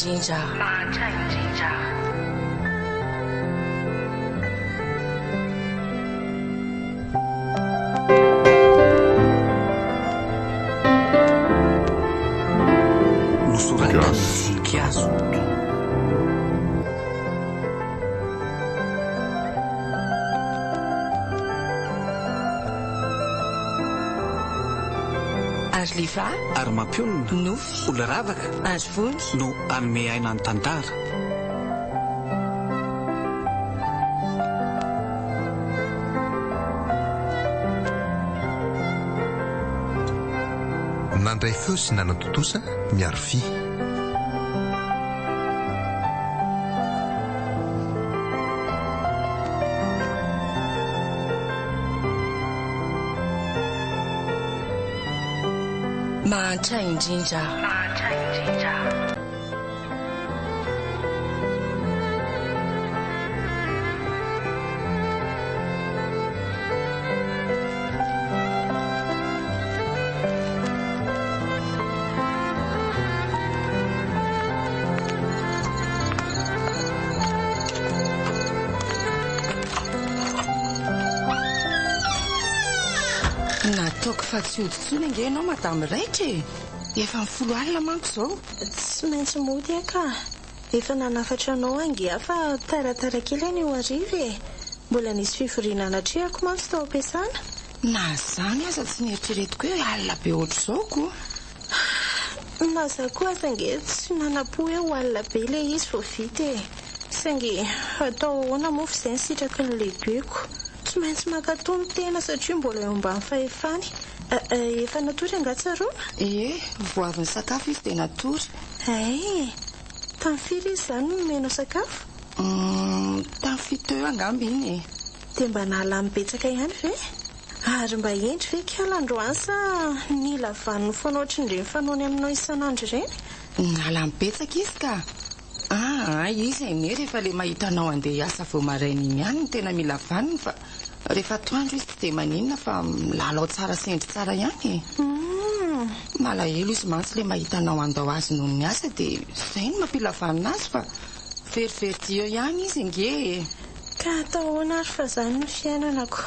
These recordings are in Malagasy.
indrindra. Mahantra indrindra. Nosoratan'ny voninkazo. Ary Liva. Ary mampionona. Nofy. Olona ravaka. Ary vony. No hanome aina ny tantara. Nandray feo sy nanatontosa Miaro Fy. Mahantra indrindra. Mahantra indrindra. Nataoko fa tsy hody intsony ange ianao madame Raitra e! Efa ny 10 alina manko izao. Tsy maintsy mody aho ka. Efa nanafatra anao ange aho fa taratara kely anio hariva e! Mbola nisy fivoriana natrehako mantsy tao am-piasana. Na izany aza tsy neritreretiko hoe alina be ohatr'izao ko. Na za koa aza ange tsy nanam-po hoe ho alina be ilay izy vao vita e! Saingy atao ahoana moa fa izay ny sitraky ny lehibeko. Tsy maintsy mankatò ny tena satria mbola eo ambany fahefany. Efa natory angaha tsaroana? Ie, vao avy nisakafo izy dia natory. Hay! Tamin'ny firy izy izany no nomenao sakafo? Humm, tamin'ny fito eo angamba iny e. Dia mba nahalany betsaka ihany ve? Ary mba hendry ve kala androany sa nila vanony foana ohatrin'ireny fanaony aminao isan'andro ireny? Nahalany betsaka izy ka! Aa izy anie rehefa le mahita anao andeha hiasa vao maraina iny ihany no tena mila vanony fa rehefa atoandro izy tsy dia maninona fa milalao tsara sy hendry tsara ihany e! Malahelo izy mantsy le mahita anao handao azy noho ny asa dia izay no mampila vanona azy fa verivery dia eo ihany izy ange e! Ka atao ahoana ary fa zany no fiainanako.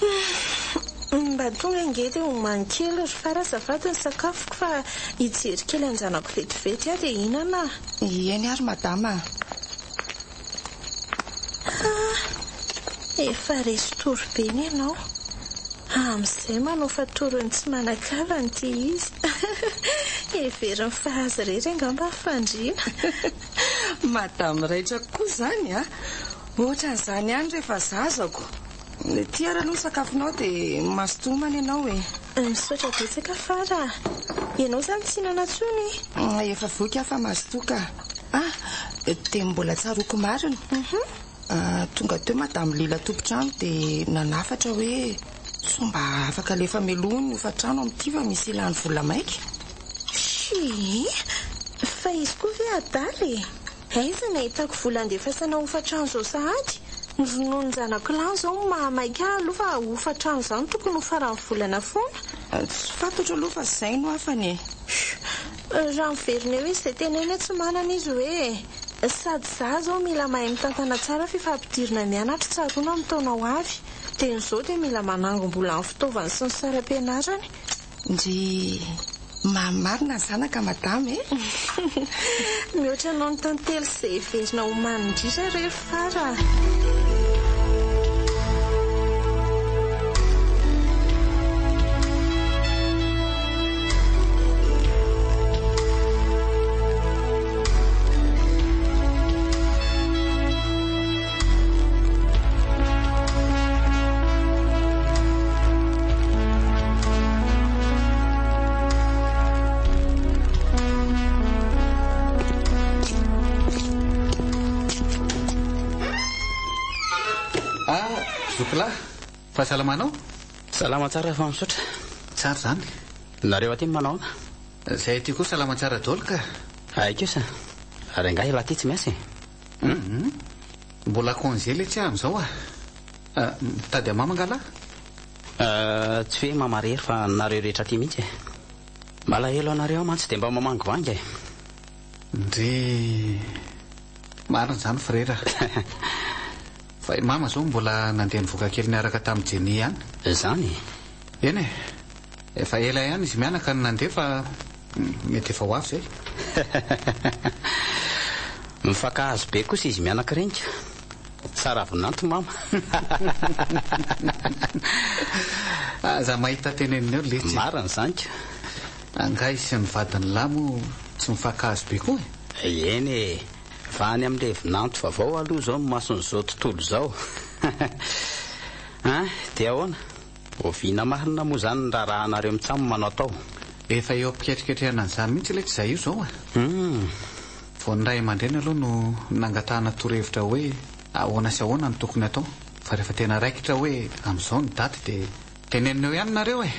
Humm. Mba tonga ange dia omano kely ry Fara azafady ny sakafoko fa hijery kely an-janako vetivety aho dia hihinana a. Eny ary madama a. Ah! Efa resy tory be ny anao. Amin'izay manao fatoron'ny tsy manan-kavana ity izy. Heveriny fa azy irery angamba ny fandriana. Madame raitra koa izany a! Ohatran'izany ihany rehefa zazako. Ity ary aloha ny sakafonao dia mazotoa homana ianao e. Misaotra betsaka Fara a! Ianao izany tsy hihinana intsony? Efa voky aho fa mazotoa ka. Ah! Dia mbola tsaroako marina. Tonga teo Madame Lila tompon-trano dia nanafatra hoe sao mba afaka alefa mialoha ny hofan-trano amin'ity fa misy ilany vola maika. Tsia! Fa izy koa ve adala e? Aiza no ahitako vola andefasana hofan-trano izao sahady? Ny rononon-janako lany izao no mahamaika ahy aloha fa hofan-trano izany tokony ho faran'ny volana foana. Tsy fantatro aloha fa izay no hafany e. Raha miverina eo izy dia teneno hoe tsy manana izy hoe sady za izao mila mahay mitantana tsara fifampidirana mianatra tsaroana amin'ny taona ho avy. Dia ny izao dia mila manangom-bola amin'ny fitaovany sy ny saram-pianarany. Ndry mamy marina ny zanaka madama e! Mihoatra noho ny tantely izay heverina ho mamy indrindra re ry Fara a! Ah, zokilahy, fahasalamanao? Salama tsara fa misaotra. Tsara izany. Nareo aty manao ahoana? Izay aty koa salama tsara daholo ka. Hay kosa. Ary angaha ialahy aty tsy miasa e? Hum, mbola congé letsy aho amin'izao ah. Mitady hamama angaha lahy? Tsy hoe mama rery fa nareo rehetra aty mihitsy e. Malahelo anareo aho mantsy dia mba mamangivangy e. Ndry. Marina izany frera. Fa i mama izao mbola nandeha nivoaka kely niaraka tamin'i Jenny ihany. Izany e? Eny e. Efa ela ihany izy mianaka no nandeha fa mety efa ho avy izay. Mifankahazo be kosa izy mianaka ireny ka. Tsara vinanto mama. Aza mahita tenenina eo letsy e. Marina izany ka. Angaha izy sy ny vadiny lahy moa tsy mifankahazo be koa e? Eny e! Fa any amin'ilay vinanto vaovao aloha izao ny mason'izao tontolo izao. An! Dia ahoana? Oviana marina moa izany ny raharahanareo mitsam manao atao? Efa eo am-piketriketrehana an'izany mihitsy ilay tsy izay io izao e! Hum! Vao ny ray aman-dreny aloha no nangatahana torohevitra hoe ahoana sy ahoana no tokony atao. Fa rehefa tena raikitra hoe amin'izao ny daty dia Tenenina eo ihany nareo e!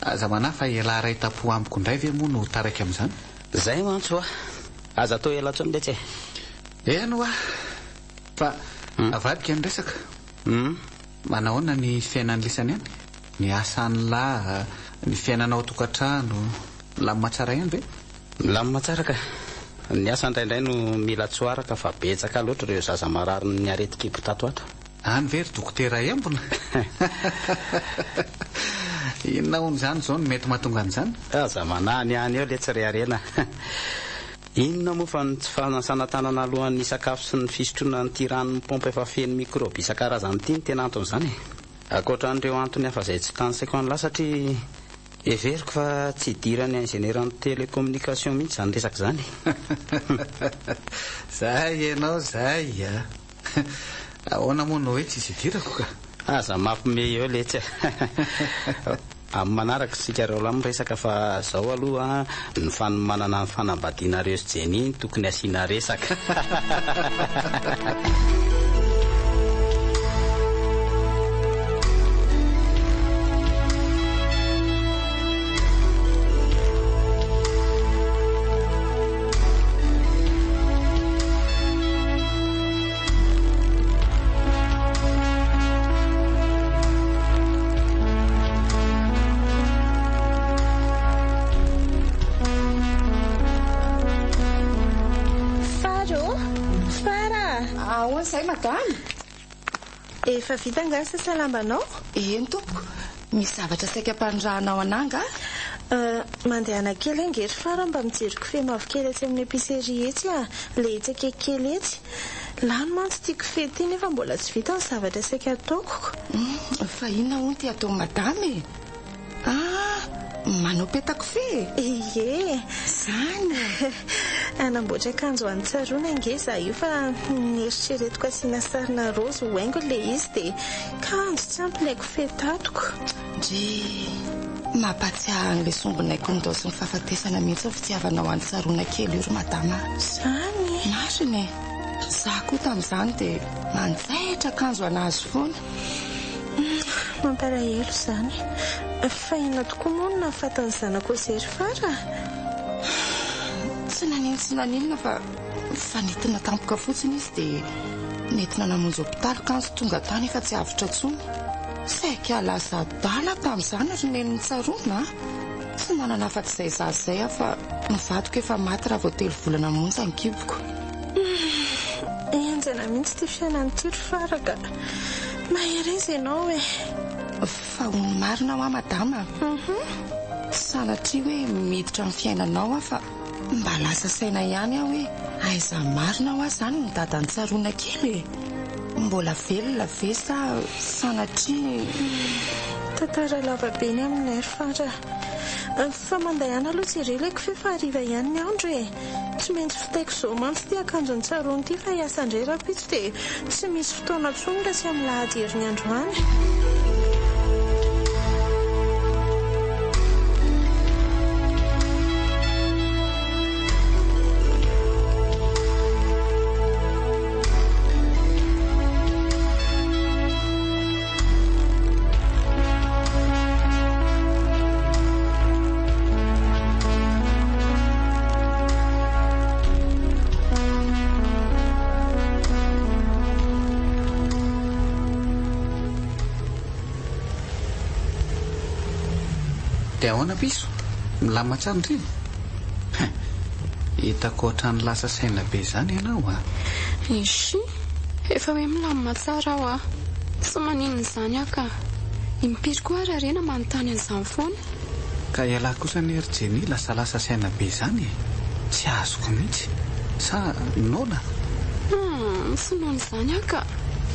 Aza manahy fa ialahy ray tampo amiko indray ve moa no ho taraiky amin'izany? Zay mantsy hoa! Aza atao ela intsony letsy e! Eny hoa! Fa avadika ny resaka. Manahoana ny fiainan'ny lisany any? Ny asan'lah, ny fiainana ao an-tokantrano, milamina tsara ihany ve? Milamina tsara ka! Ny asa indraindray no mila tsoaraka fa betsaka loatra ireo zaza mararin'ny aretin-kibo tato ato. Any ve ry dokotera embona? Inona hono izany izao no mety mahatonga an'izany? Aza manahy ny any eo letsy ry Harena. Inona moa fa ny tsy fanasana tanana alohan'ny hisakafo sy ny fisotroana an'ity rano mipaompy efa feno mikraoba isan-karazany ity no tena anton'izany e. Ankoatra an'ireo antony hafa izay tsy tanisaiko an'lah satria heveriko fa tsy idiran'ny injenieran'ny télécommunication mihitsy izany resaka izany. Zay ianao zay a! Ahoana moa no hoe tsisy idirako ka? Aza mampime eo letsy a! Amin'ny manaraka isika roalahy miresaka fa zao aloha ny fanomanana ny fanambadianareo sy Jenny no tokony asiana resaka. Fara ô! Fara a! Ahoana izay madama? Efa vita angaha ny sasalambanao? Eny tompoko. Misy zavatra saika ampanirahana ao anà angaha? Euh, mandehana kely ange ry Fara mba mijery kofehy mavokely etsy amin'ny épicerie etsy ah, le etsy akaiky kely etsy. Lany mantsy ity kofehy ity nefa mbola tsy vita ny zavatra saika hataoko. Hum, fa inona hono ity ataon'i madama e? Ah, manao peta-kofehy e? Ie. Izany e! Hanamboatra akanjo ho an'i Tsaroana ange izaho io fa neritreretiko asiana sarina raozy ho haingony ilay izy dia kanjo tsy ampy ilay kofehy tatiko. Ndrii! Mampatsiahy an'ilay sombinaiko nindaosin'ny fahafatesana mihitsy ny fitiavanao an'i Tsaroana kely io ry madama a! Izany e! Marina e! Izaho koa tamin'izany dia manjaitra akanjo an'azy foana. Mampalahelo izany. Fa inona tokoa moa no nahafaty ny zanako Ozery fara? Tsy naninona tsy naninona fa nifanentina tampoka fotsiny izy dia nentina namonjy hopitaly kanjo tonga tany efa tsy avotra intsony. Saika lasa adala tamin'izany ry neny Tsaroana a! Tsy nanana afa-tsy izay zaza izay aho fa ny vadiko efa maty raha vao 3 volana monja ny kiboko. Henjana mihitsy ity fiainana ity ry Fara ka! Mahereza ianao e! Fa hono marina hoa madama a! Tsy sanatria hoe miditra amin'ny fiainanao aho fa mba lasa saina ihany aho hoe aiza marina hoa izany ny dadan'i Tsaroana kely e! Mbola velona ve sa sanatria. Tantara lava be ny aminay ry Fara a! Fa mandehana aloha jereo ilay kofehy fa hariva ihany ny andro e! Tsy maintsy vitaiko izao mantsy ity akanjon'i Tsaroana ity fa hiasa indray rahampitso dia tsy misy fotoana intsony raha tsy amin'ny lahady herin'ny andro any. Dia ahoana piso? Milamina tsara ndry e? Hitako ohatran'ny lasa saina be izany ianao a! Ishi, efa hoe milamina tsara aho a! Tsy maninona izany aho ka! Impiry koa ary Harena manontany an'izany foana? Ka ialahy kosa anie ry Jenny lasalasa saina be izany e! Tsy azoko mihitsy! Sa noana? Hum, tsy noana izany aho ka!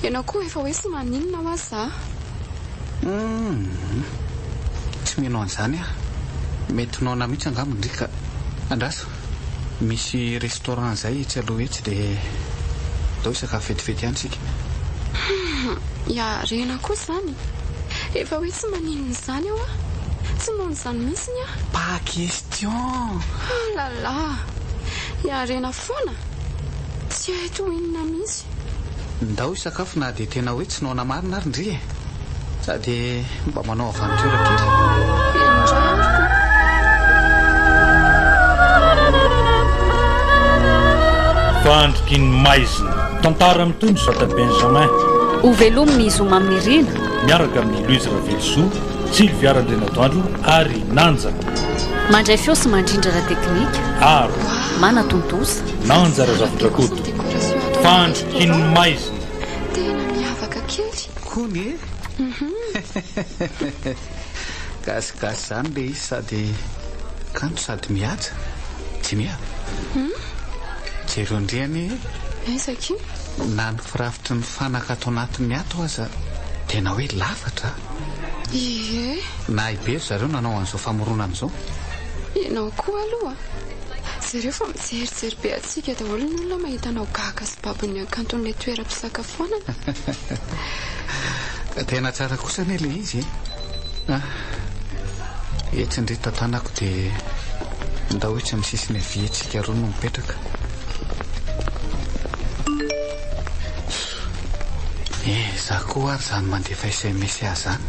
Ianao koa efa hoe tsy maninona hoa za! Humm! Tsy mino an'izany aho. Mety noana mihitsy angamba ndry ka. Andraso, misy restaurant izay etsy aloha etsy dia ndao hisakafo vetivety ihany isika. Humm! Iarena koa izany? Efa hoe tsy maninona izany aho ah! Tsy noana izany mihitsiny aho. Pas question! Ah là là! Iarena foana? Tsy hay tohinina mihitsy. Ndao hisakafo na dia tena hoe tsy noana marina ary ndry e! Sady mba manao aventure kely. Eny indray ary ko. Fandriky ny maizina. Tantara mitohy ny Zata Benjamin. Ho velomin'i Zoma Aminirina. Miaraka amin'i Louise Ravelosoa, Sylvia Randrianatoandro ary Nanja. Mandray feo sy mandrindra ara-teknika. Aro. Manatontosa. Nanja Razafindrakoto. Fandriky ny maizina. Tena miavaka kely. Kony e! Gasigasy zany le izy sady kanto sady mihaja. Jimmy a! Jereo ndry anie e! Aiza akia? Na ny firafitry ny fanaka ato anatiny ato aza tena hoe lafatra a! Ie! Nahay be ry zareo nanao an'izao famoronana izao. Ianao koa aloha! Jereo fa mijerijery be antsika daholo ny olona mahita anao gaga sy babon'ny hakanton'ilay toeram-pisakafoanana. Ka tena tsara kosa anie ilay izy e! Ah, etsy ndry tantanako dia ndao etsy amin'ny sisiny havia tsika roa no mipetraka. Eh, za koa ary izany mandefa sms ahy izany.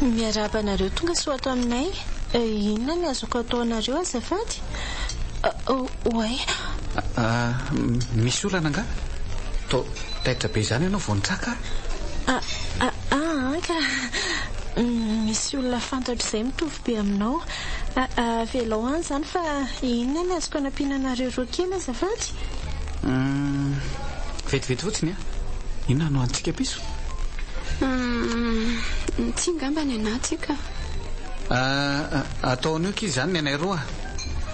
Miarahaba anareo tonga soa ato aminay. Inona ny azoko atao anareo azafady? Oay. Misy olana angaha? Toa taitra be izany ianao vao nitraka ah? Aa ka misy olona fantatro izay mitovy be aminao. Avelao any izany fa inona ny azoko anampiana anareo roa kely azafady? Vetivety fotsiny an! Inona no hanintsika piso? Humm, tsy angamba ny anah ty ka. Atao an'io akia izany ny anay roa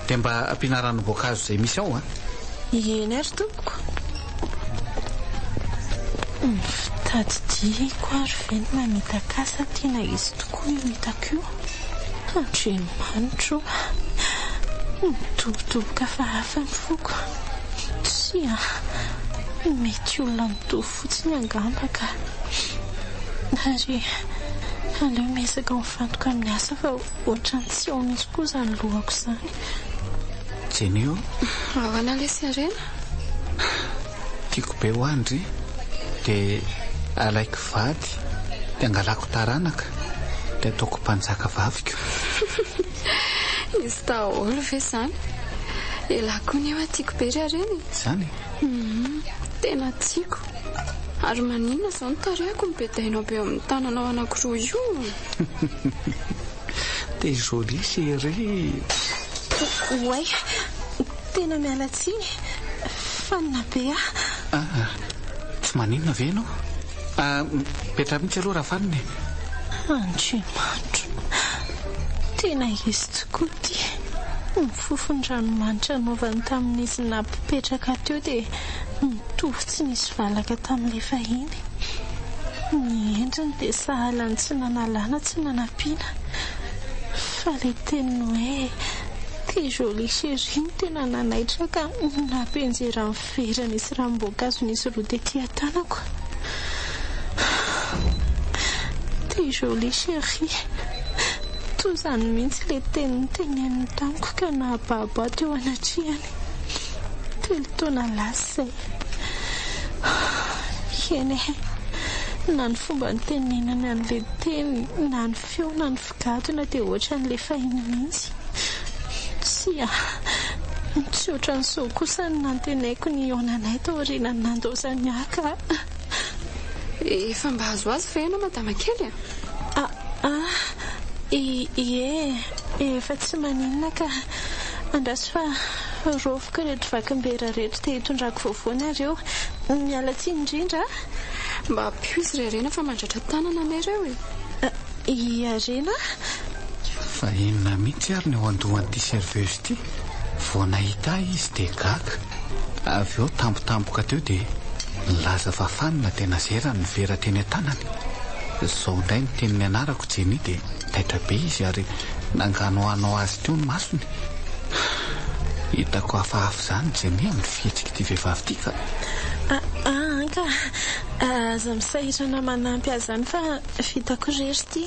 dia mba ampiana ranom-boankazo izay misy ao an! Eny ary tompoko. Ny fitadidiako ary ve ny mamitaka ahy sa tena izy tokoa io hitako io? Andriamanitro o! Midobodoboka hafahafa ny foko. Tsia, mety olona mitovy fotsiny angamba ka. Ary aleo miezaka mifantoka amin'ny asa fa ohatran'ny tsy ao mihitsy koa izany lohako izany. Jenny ô! Ahoana lesy Harena? Tiako be hoa ndry, dia alaiko vady, dia angalako taranaka, dia ataoko mpanjaka vaviko. Izy daholo ve izany? Elah koa nefa tiako be ry Harena e! Izany? Humm, tena tiako. Ary maninona izao ny tarehiko no bedainao be eo amin'ny tananao anankiroa io? T'es jolie chérie. Oay, tena miala tsiny, fanina be aho. Ah, tsy maninona ve ianao? Ah, mipetraha mihitsy aloha raha fanina e. Andriamanitro, tena izy tokoa ity. Ny fofon'ny ranomanitra nanaovany tamin'izy nampipetraka teo dia mitovy tsy nisy valaka tamin'ilay fahiny. Ny endriny dia sahala ny tsy nanalana tsy nanampiana. Fa ilay teniny hoe T'es jolie chérie no tena nanaitra ka nampianjera ny vera nisy ranom-boankazo nisy roa tety an-tanako. T'es jolie chérie. Toa izany mihitsy ilay teny noteneniny tamiko ka nahababo ahy teo anatrehany. Telo taona lasa izay. Eny e, na ny fomba nitenenany an'ilay teny, na ny feo, na ny figadona dia ohatran'ilay fahiny mihitsy. Tsia, tsy ohatran'izao kosa no nantenaiko ny hihaonanay taorian'ny nandaozany ahy ka. Efa mba azoazo ve ianao madama kely a? Ah, ah, ie, efa tsy maninona ka. Andraso fa. Raofiko ireto vakim-bera ireto dia hitondrako vaovao nareo. Miala tsiny indrindra a! Mba ampio izy ry Harena fa mandratra tanana anie ireo e! I Harena? Fa inona mihitsy ary ny ao an-dohan'ity serveuse ity? Vao nahita ahy izy dia gaga. Avy eo tampotampoka teo dia nilaza fa fanina dia nazerany ny vera teny an-tanany. Izao indray niteny ny anarako Jenny dia taitra be izy ary nanganohano azy teo ny masony. Hitako hafahafa izany Jenny amin'ny fihetsik'ity vehivavy ity ka. Aa ka! Aza misahirana manampy ahy izany fa vitako irery ity.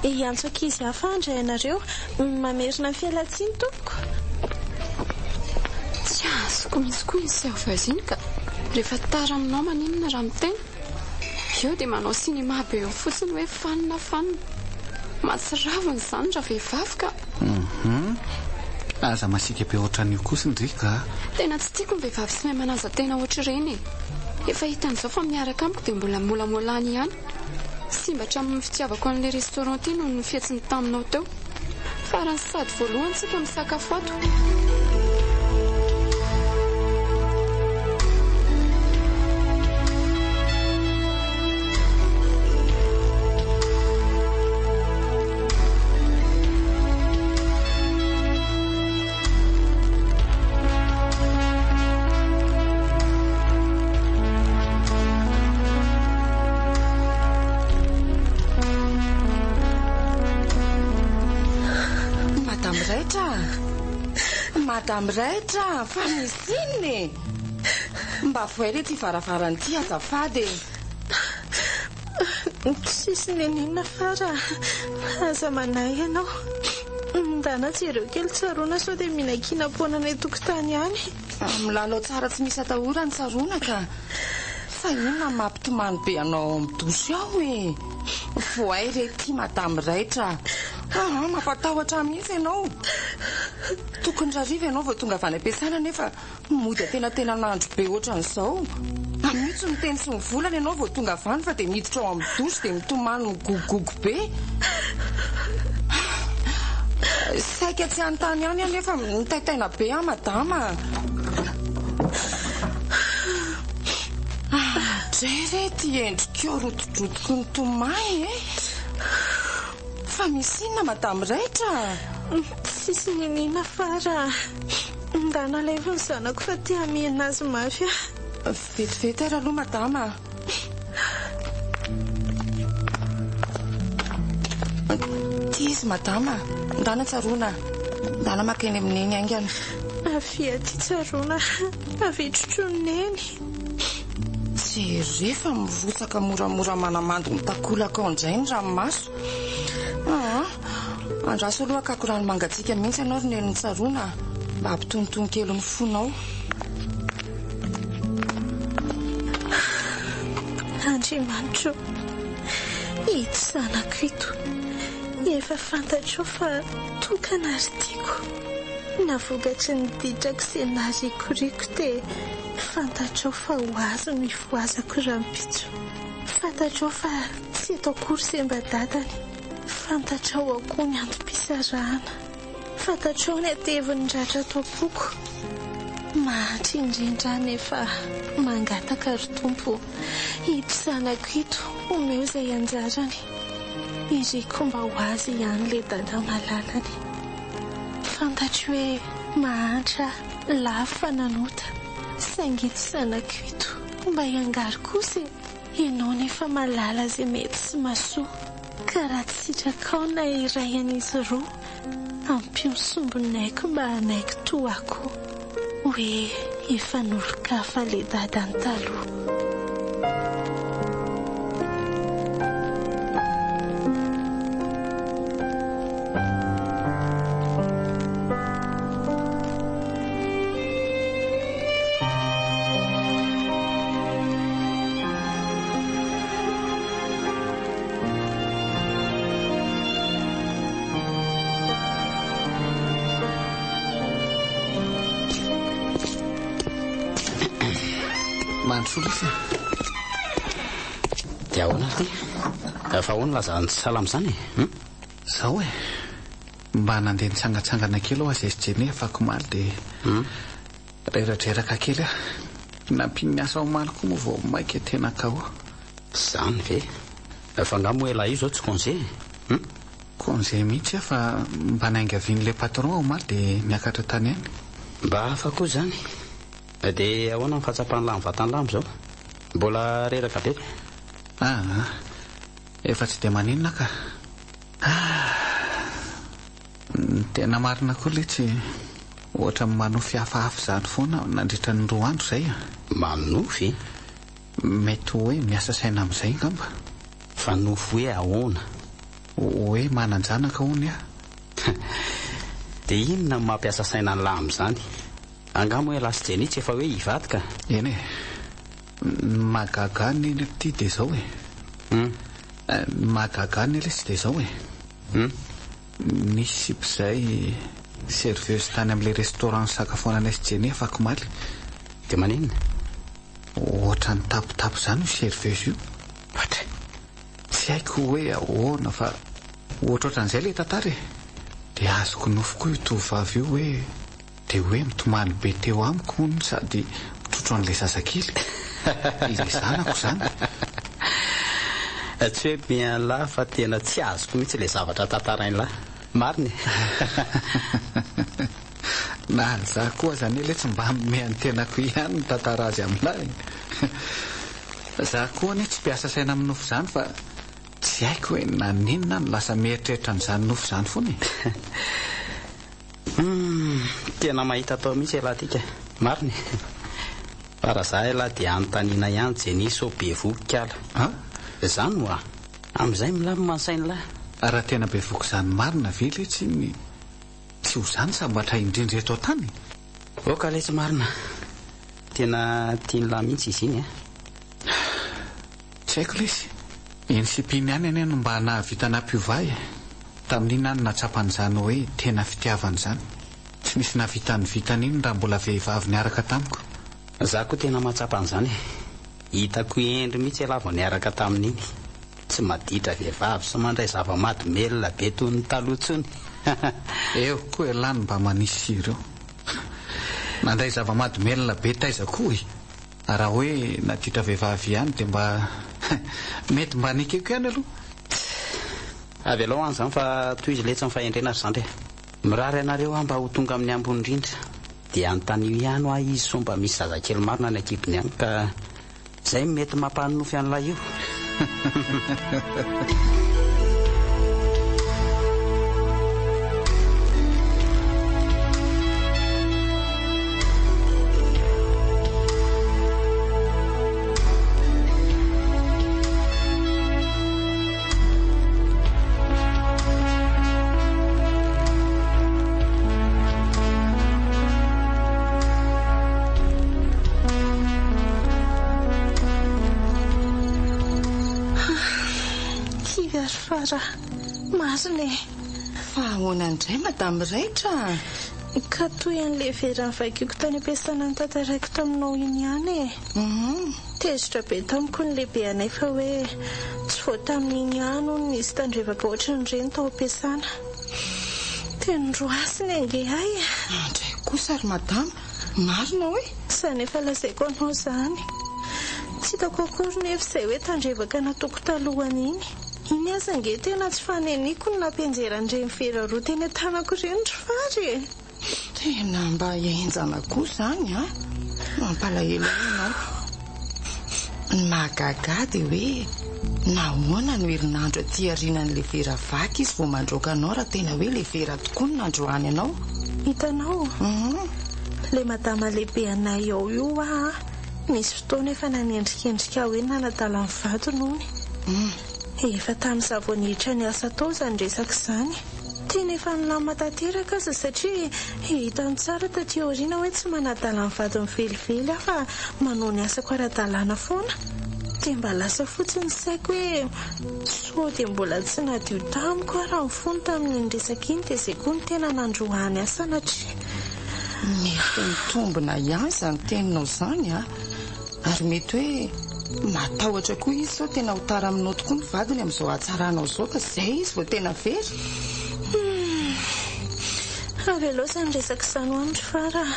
Hiantso ankizy hafa aho handray anareo. Mamerina ny fialan-tsiny tompoko. Tsy azoko mihitsy koa iny serveuse iny ka. Rehefa tara aminao maninona raha miteny? Eo dia manao cinéma be eo fotsiny hoe fanina fanina. Mahatsiravina izany ravehivavy ka. Hum. Aza masiaka be ohatran'io kosa ndry ka. Tena tsy tiako ny vehivavy tsy mahay manaja tena ohatr'ireny e. Efa hitan'izao fa miaraka amiko dia mbola molamoalany ihany. Simba hatramin'ny fitiavako an'ilay restaurant ity noho ny fihetsiny taminao teo. Farany sady voalohany tsika misakafo ato. Madame Raitra a! Madame Raitra a! Fa misy inona e? Mba vohay re ity varavarana ity azafady e! Tsisy n'inon'inona Fara a! Aza manahy ianao. Ndana jereo kely tsaroana sao dia mihinankinam-poana any an-tokotany any. Milalao tsara tsy misy atahorana tsaroana ka! Fa inona no mampitomany be anao ao amin'ny douche ao e? Vohay re ity Madame Raitra a! Aa mampatahotra ahy mihitsy ianao. Tokony rariva ianao vao tonga avy any am-piasana nefa Mody antenatenan'andro be ohatran'izao. Amin'io tsy miteny sy mivolana ianao vao tonga avy any fa dia miditra ao amin'ny douche dia mitomany migogogogo be. Saika tsy hanontany ihany aho nefa mitaitaina be aho madama a. Dray re ity endrikao rotidrotiky ny tomany e. Fa misy inona madame Raitra a? Tsisy niniana Fara a. Ndana alaivo ny zanako fa te hamihina azy mafy aho. Vetivety ary aloha madama a. Ity izy madama a. Ndana tsaroana a. Ndana maka eny amin'i Neny haingana. Avia aty tsaroana a. Avia trotroin'i Neny. Jereo fa mirotsaka moramora manamando ny takolaka ao indray ny ranomaso. Aa! Andraso aloha hakako rano mangatsiaka mihitsy ianao ry Neny tsaroana a! Mba hampitonitony kely ny fonao. Andriamanitro ô! Ito zanako ito, efa fantatrao fa tokana ary tiako. Na vokatry ny ditrako sy narikoriko dia fantatrao fa ho azy no hifohazako rahampitso. Fantatrao fa tsy eto akory semba dadany. Fantatrao ao koa ny antom-pisarahana. Fantatrao ny hatevin'ny ratra ato am-poko. Mahantra indrindra aho nefa mangataka ry Tompo o! Ito zanako ito omeo izay anjarany. Iriko mba ho azy ihany ilay dada malalany. Fantatro hoe mahantra aho, lavo fa nanota. Saingy ito zanako ito mba hiangary kosa e! Ianao nefa mahalala izay mety sy mahasoa. Ka raha tsy sitrakao na iray an'izy roa, ampio ny sombin'aiko mba hanaiky toa ahy koa. Hoe efa n'olon-kafa le dadany taloha. Mandrosoa lesy a! Dia ahoana ry ty? Fa ahoana laza ny tsy salama izany e? Hum? Zao e! Mba nandeha nitsangatsangana kely aho aza SJN afakomaly dia. Reradreraka kely aho. Nampian'ny asa omaly koa moa vao maika tena KO. Zany ve? Fa nga moa elah io zao tsy congé e? Hum? Congé mihitsy aho fa mba niangavian'ilay patron omaly dia niakatra tany ihany. Mba hafa koa izany. Dia ahoana ny fahatsapan'lah ny vatan'lah amin'izao? Mbola reraka be ve? Aa, efa tsy dia maninona aho ka. Ah! Ny tena marina koa letsy, ohatran'ny manofy hafahafa izany foana aho nandritra ny roa andro izay a! Manofy? Mety ho hoe miasa saina amin'izay angamba. Fa nofy hoe ahoana? Hoe manan-janaka hono aho. Dia inona no mampiasa saina an'lah amin'izany? Angaha moa ialahy sy Jenny tsy efa hoe hivady ka? Eny e! Ny mahagaga ahy anie ity dia izao e! Ny mahagaga ahy anie lesy dia izao e! Nisy sipa izay serveuse tany amin'ilay restaurant nisakafoananay sy Jenny afakomaly. Dia maninona? Ohatran'ny tapitapy izany io serveuse io. Ohatra? Tsy haiko hoe ahoana fa ohatrohatran'izay ilay tantara e! Dia azoko nofy koa io tovovavy io hoe dia hoe mitomany be teo amiko hono sady mitrotro an'ilay zazakely. Ilay zanako izany. Tsy hoe bien lah fa tena tsy azoko mihitsy ilay zavatra tantarain'lah. Marina e! Na za koa aza anie letsy mba hanome an'ny tenako ihany ny tantara azy aminah e! Za koa anie tsy mpiasa saina amin'ny nofy izany fa tsy haiko hoe naninona aho no lasa mieritreritra an'izany nofy izany foana e! Humm! Tena mahita atao mihitsy ialahy ty ka! Marina e! Fa raha za ialahy dia anontaniana ihany Jenny sao bevohoka kala. An? Zany hoa! Amin'izay milamina ny sain'lah. Raha tena bevohoka izany marina ve letsy iny tsy ho zany sambatra indrindra eto an-tany? Oka letsy marina! Tena tian'lah mihitsy izy iny an! Tsy haiko lesy. Iny sipa iny ihany anie no mba nahavita nampiova ahy e. Tamin'iny aho no nahatsapa an'izany hoe tena fitiavana izany. Tsy nisy nahavita ny vitan'iny raha mbola vehivavy niaraka tamiko. Za koa tena mahatsapa an'izany e. Hitako hendry mihitsy ialahy vao niaraka tamin'iny. Tsy maditra vehivavy sy mandray zava-mahadomelina be toy ny taloha intsony. Eo koa ialahy no mba manisy ireo. Nandray zava-mahadomelina be taiza koa e. Raha hoe naditra vehivavy ihany dia mba mety mba nekeko ihany aloha. Avelao any izany fa tohizo letsy ny fahendrena ry zandry a. Mirary anareo aho mba ho tonga amin'ny ambony indrindra. Dia anontanio ihany hoa izy sao mba misy zazakely marina any ankibony any ka izay no mety mampanonofy an'ilay io. Kivy ary Fara, marina e! Fa ahoana indray Madame Raitra a? Ka toy an'ilay vera novakiako tany am-piasana notantaraiko taminao iny ihany e! Tezitra be tamiko ny lehibeanay fa hoe tsy vao tamin'iny ihany hono nisy tandrevaka ohatran'ireny tao am-piasana. Teny roasiny ange hay e! Andray kosa ry madama, marina hoe? Izany efa lazaiko anao izany. Tsy hitako akory nefa izay hoe tandrevaka nataoko talohan'iny. Iny aza ange tena tsy faneniko ny nampianjera an'ireny vera roa teny an-tanako ireny ry Fary e! Tena mba henjana koa izany an! Mampalahelo ahy ianao. Ny mahagaga ahy dia hoe nahoana no herinandro aty aorianan'ilay vera vaky izy vao mandroaka anao raha tena hoe ilay vera tokoa no nandroahany anao? Hitanao? Ilay madama lehibe anay ao io hoa an! Nisy fotoana efa nanendrikendrika ahy hoe nanadala ny vadiny hono. Efa tamin'izaho vao niditra niasa tao izany resaka izany. Tena efa nilamina tanteraka aza satria hitany tsara taty aoriana hoe tsy manadala ny vadiny velively aho fa manao ny asako ara-dalàna foana. Dia mba lasa fotsiny ny saiko hoe sao dia mbola tsy nadio tamiko ary ny fony tamin'iny resaka iny dia izay koa no tena nandroahany ahy sanatria. Mety mitombina ihany izany teninao izany an! Ary mety hoe matahotra koa izy sao tena ho tara aminao tokoa ny vadiny amin'izao hatsaranao izao ka izay izy vao tena very. Humm! Avelao izany resaka izany ho any ry Fara a!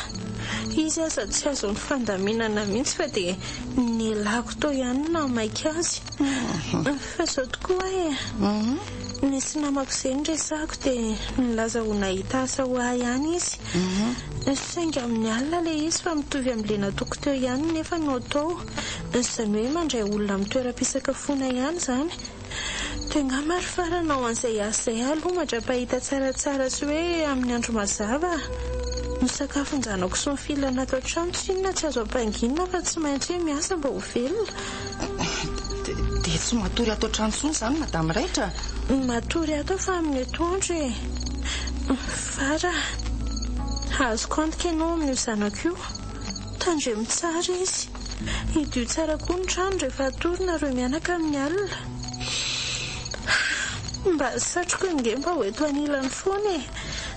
Izy aza tsy azony fandaminana mihitsy fa dia nialako tao ihany no nahamaika azy. Fa izao tokoa e! Nisy namako izay noresahako dia nilaza ho nahita asa ho ahy ihany izy. Saingy amin'ny alina ilay izy fa mitovy amin'ilay nataoko teo ihany nefa no atao. Izany hoe mandray olona amin'ny toeram-pisakafoana ihany izany. Dia angamba ry fara hanao an'izay asa izay aloha mandra-pahita tsaratsara sy hoe amin'ny andro mazava. Ny sakafon-janako sy ny filana ato an-trano tsinona tsy azo ampanginina fa tsy maintsy hoe miasa mba ho velona. Dia tsy matory ato an-trano intsony izany Madame Raitra? Matory ato aho fa amin'ny atoandro e. Fara, azoko antoka ianao amin'io zanako io. Tandremo tsara izy. Hidio tsara koa ny trano rehefa hatory nareo mianaka amin'ny alina. Mba satriko ange mba ho eto anilany foana e!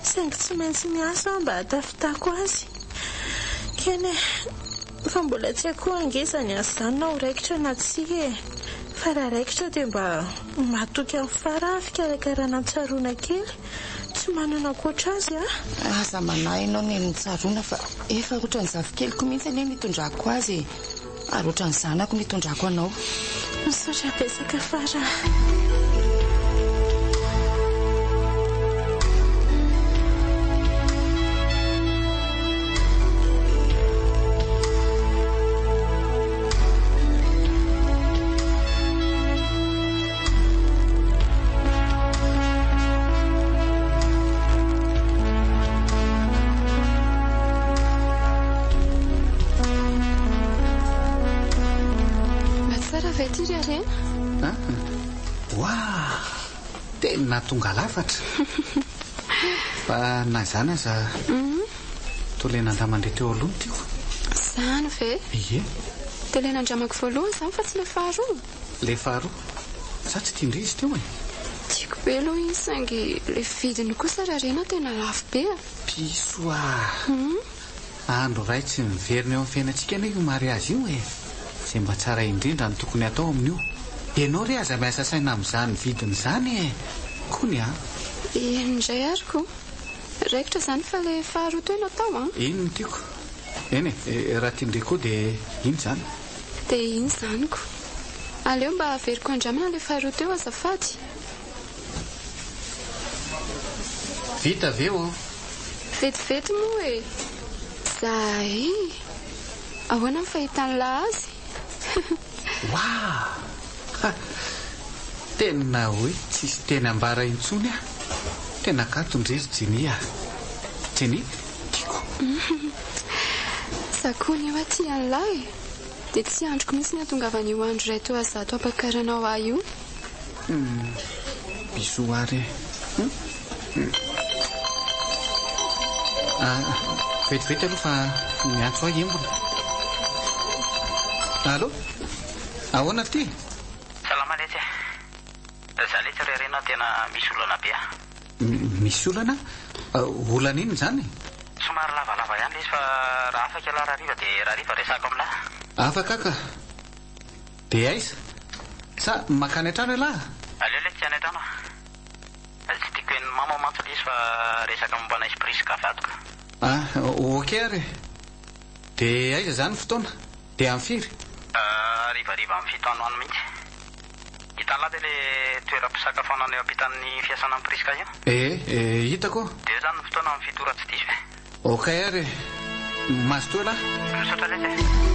Saingy tsy maintsy miasa aho mba hahatafitako azy. Eny e! Fa mbola tsy haiko koa ange izany asa izany na ho raikitra na tsia e! Fa raha raikitra dia mba matoky amin'ny fara aho fikarakarana an'i Tsaroana kely. Tsy manana ankoatra azy aho. Aza manahy ianao neny Tsaroana fa efa ohatran'ny zafikeliko mihitsy anie ny itondrako azy e! Ary ohatran'ny zanako ny itondrako anao. Misaotra betsaka Fara a! Mba tsara ve ity ry Harena? Ah, Waouh! Tena tonga lafatra. Fa na izany aza, toa ilay nandramandre teo aloha no tiako. Izany ve? Ie. Dia ilay nandramako voalohany izany fa tsy ilay faharoa? Ilay faharoa. Sa tsy tian-dry izy teo e? Tiako be aloha iny saingy ilay vidiny kosa Rarena tena lafo be a! Piso a! Andro iray tsy miverina eo amin'ny fiainantsika anie io mariazy io e! Izay mba tsara indrindra no tokony hatao amin'io. Ianao re aza miasa saina amin'izany vidiny izany e! Kony a! Eny indray ary ko! Raikitra izany fa ilay faharoa teo no atao an! Iny no tiako. Eny e, raha tian-dry koa dia iny izany. Dia iny izany ko. Aleo mba averiko andramana ilay faharoa teo azafady. Vita ve ô? Vetivety moa e! Zay! Ahoana ny fahitan'lah azy? Waah! Ha! Tena hoe tsisy teny ambara intsony ah! Tena kanto ndry ry Jenny ah! Jenny, tiako! Za koa anie hoa tia an'lah e! Dia tsy andriko mihitsy ny hahatongavan'io andro iray toa zato hampakaranao ahy io. Humm bisous ary e! Humm Ah, vetivety aloha fa miantso ahy embona. Allô? Ahoana ity? Salama letsy e! Za letsy ry Arena tena misy olana be a! Misy olana? Olana inona izany? Somary lavalava ihany ilay izy fa raha afaka ialahy rahariva dia rahariva resahako aminà. Afaka ka! Dia aiza? Sa mankany an-trano ialahy? Aleo ilay tsy any an-trano a! Tsy tiako henon'i mama mantsy ilay izy fa resaka momba anay sy Prisca vadiko. Ah, ok ary e! Dia aiza izany ny fotoana? Dia amin'ny firy? Harivariva amin'ny fito any ho any mihitsy. Hitan'lah ve le toeram-pisakafoanana eo ampitan'ny fiasana an'i Prisca io? Ee, ee, hitako. Dia eo izany ny fotoana amin'ny fito ora tsy diso e. Ok ary e. Mazotoa elah. Misaotra letsy e.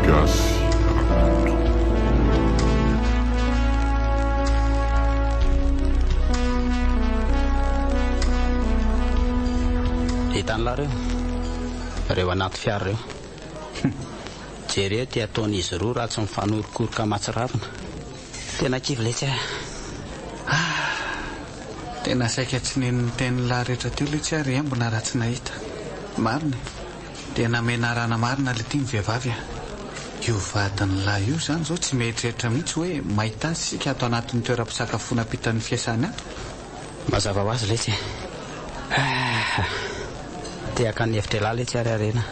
Gasy Rakoto. Hitan'lah reo? Reo anaty fiara reo. Jereo ty ataon'izy roa raha tsy mifanorokoroka mahatsiravina. Tena kivy letsy ah. Ah! Tena saika tsy nino ny tenin'lah rehetra teo letsy aho ry embona raha tsy nahita. Marina e. Tena menarana marina lty ny vehivavy a. Io vadin'lah io izany izao tsy mieritreritra mihitsy hoe mahita azy isika ato anatin'ny toeram-pisakafoana ampitan'ny fiasany ato. Mazava ho azy letsy e. Ah! Te haka ny hevitr'ialahy letsy ary Harena.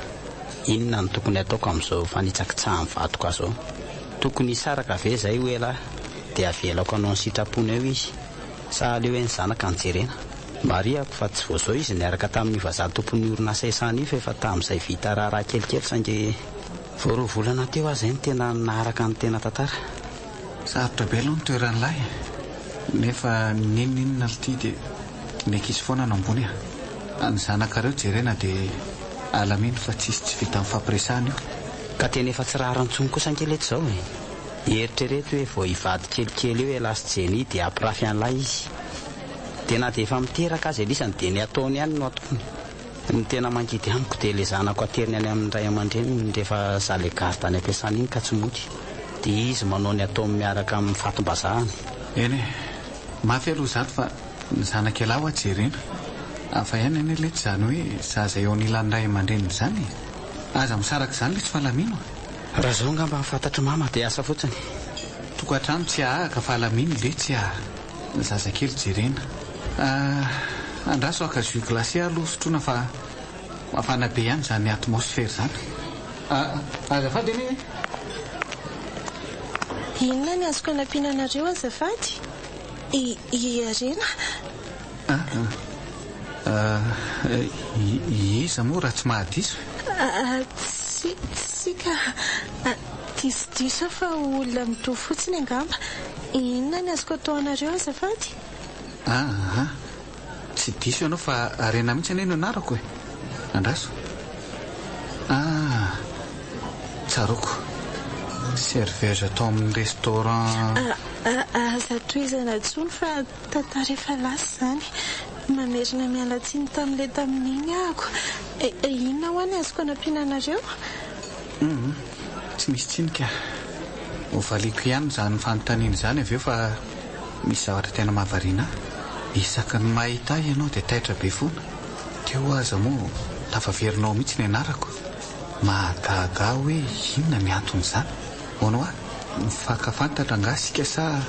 Inona no tokony hataoko amin'izao fanitsakitsahan'ny vadiko ahy izao? Tokony hisaraka ve izay hoy ialahy dia avelako hanao ny sitrapony eo izy sa aleo hoe ny zanaka no jerena? Marihako fa tsy vao izao izy niaraka tamin'io vazaha tompon'ny orinasa Esana io fa efa tamin'izay vita raharaha kelikely saingy vao roa volana teo aho izay no tena naharaka ny tena tantara. Sarotra be aloha ny toeran'lahy e! Nefa n'inon'inona lty dia ny ankizy foana no ambony a! Ny zanakareo jerena dia alamino fa tsisy tsy vita mifampiresahana io. Ka tena efa tsy rariny intsony kosa ange letsy izao e! Eritrereto hoe vao hivady kelikely eo ialahy sy Jenny dia hampirafy an'lahy izy. Dia na dia efa miteraka aza elisany dia ny ataony ihany no ataony. Ny tena mangidy amiko dia le zanako ateriny any amin'ny ray aman-dreniny rehefa za le garde any am-piasana iny ka tsy mody. Dia izy manao ny ataony miaraka amin'ny fatim-bazahany. Eny e! Mafy aloha izany fa ny zanak'ialahy hoa jerena. Hafa ihany anie letsy izany hoe zaza eo anilan'ny ray aman-dreniny izany e! Aza misaraka izany letsy fa alamino a! Raha izao angamba ny fantatr'i mama dia asa fotsiny. Tokantrano tsy ahahaka fa alamino letsy a! Ny zazakely jerena. Ah, andraso haka jus glacé aloha sotroina fa mafana be ihany izany atmosphère izany. Ah, azafady anie e! Inona ny azoko anampiana anareo azafady? I, i Harena. Ah, ah, iza moa raha tsy mahadiso? Ah, tsy, tsy ka. Diso diso aho fa olona mitovy fotsiny angamba. Inona ny azoko atao anareo azafady? Aa! Tsy diso ianao fa Harena mihitsy anie no anarako e! Andraso. Aa! Tsaroako. Serveuse tao amin'ny restaurant. Aza tohizana intsony fa tantara efa lasa izany. Mamerina miala tsiny tamin'ilay tamin'iny ahako. Inona hoa ny azoko anampiana anareo? Humm, tsy misy tsiny ka. Ho valiako ihany izany fanontaniana izany avy eo fa misy zavatra tena mahavariana ahy. Isaky ny mahita ahy ianao dia taitra be foana. Teo aza moa tafaverinao mihitsy ny anarako. Mahagaga ahy hoe inona ny anton'izany. Hono hoa, mifankafantatra angaha isika sa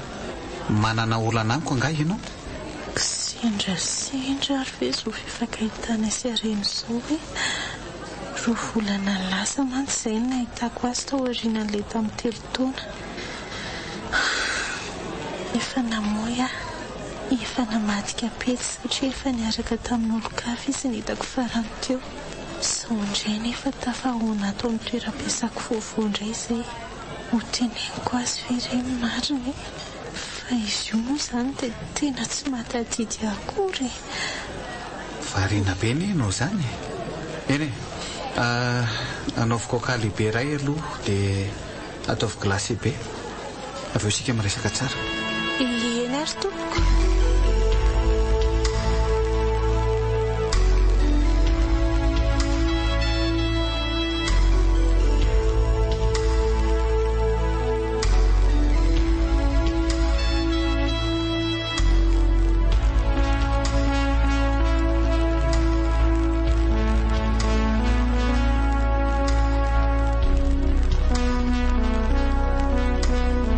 manana olana amiko angaha ianao? Kisendrasendra ary ve izao fifankahitana sy harena izao e? Roa volana lasa mantsy izay no nahitako azy tao aorianan'ilay tamin'ny telo taona. Efa namoy aho. Efa namadika pejy satria efa niaraka tamin'olon-kafa izy ny hitako farany teo. Izao indray nefa tafahaona ato amin'ny toeram-piasako vaovao indray izay. Ho teneniko azy ve re ny marina e? Fa izy io moa izany dia tena tsy mahatadidy ahy akory e! Variana be anie ianao izany e! Eny e! Anaovy coca lehibe iray aloha dia ataovy glacé be. Avy eo isika miresaka tsara. Eny ary tompoko.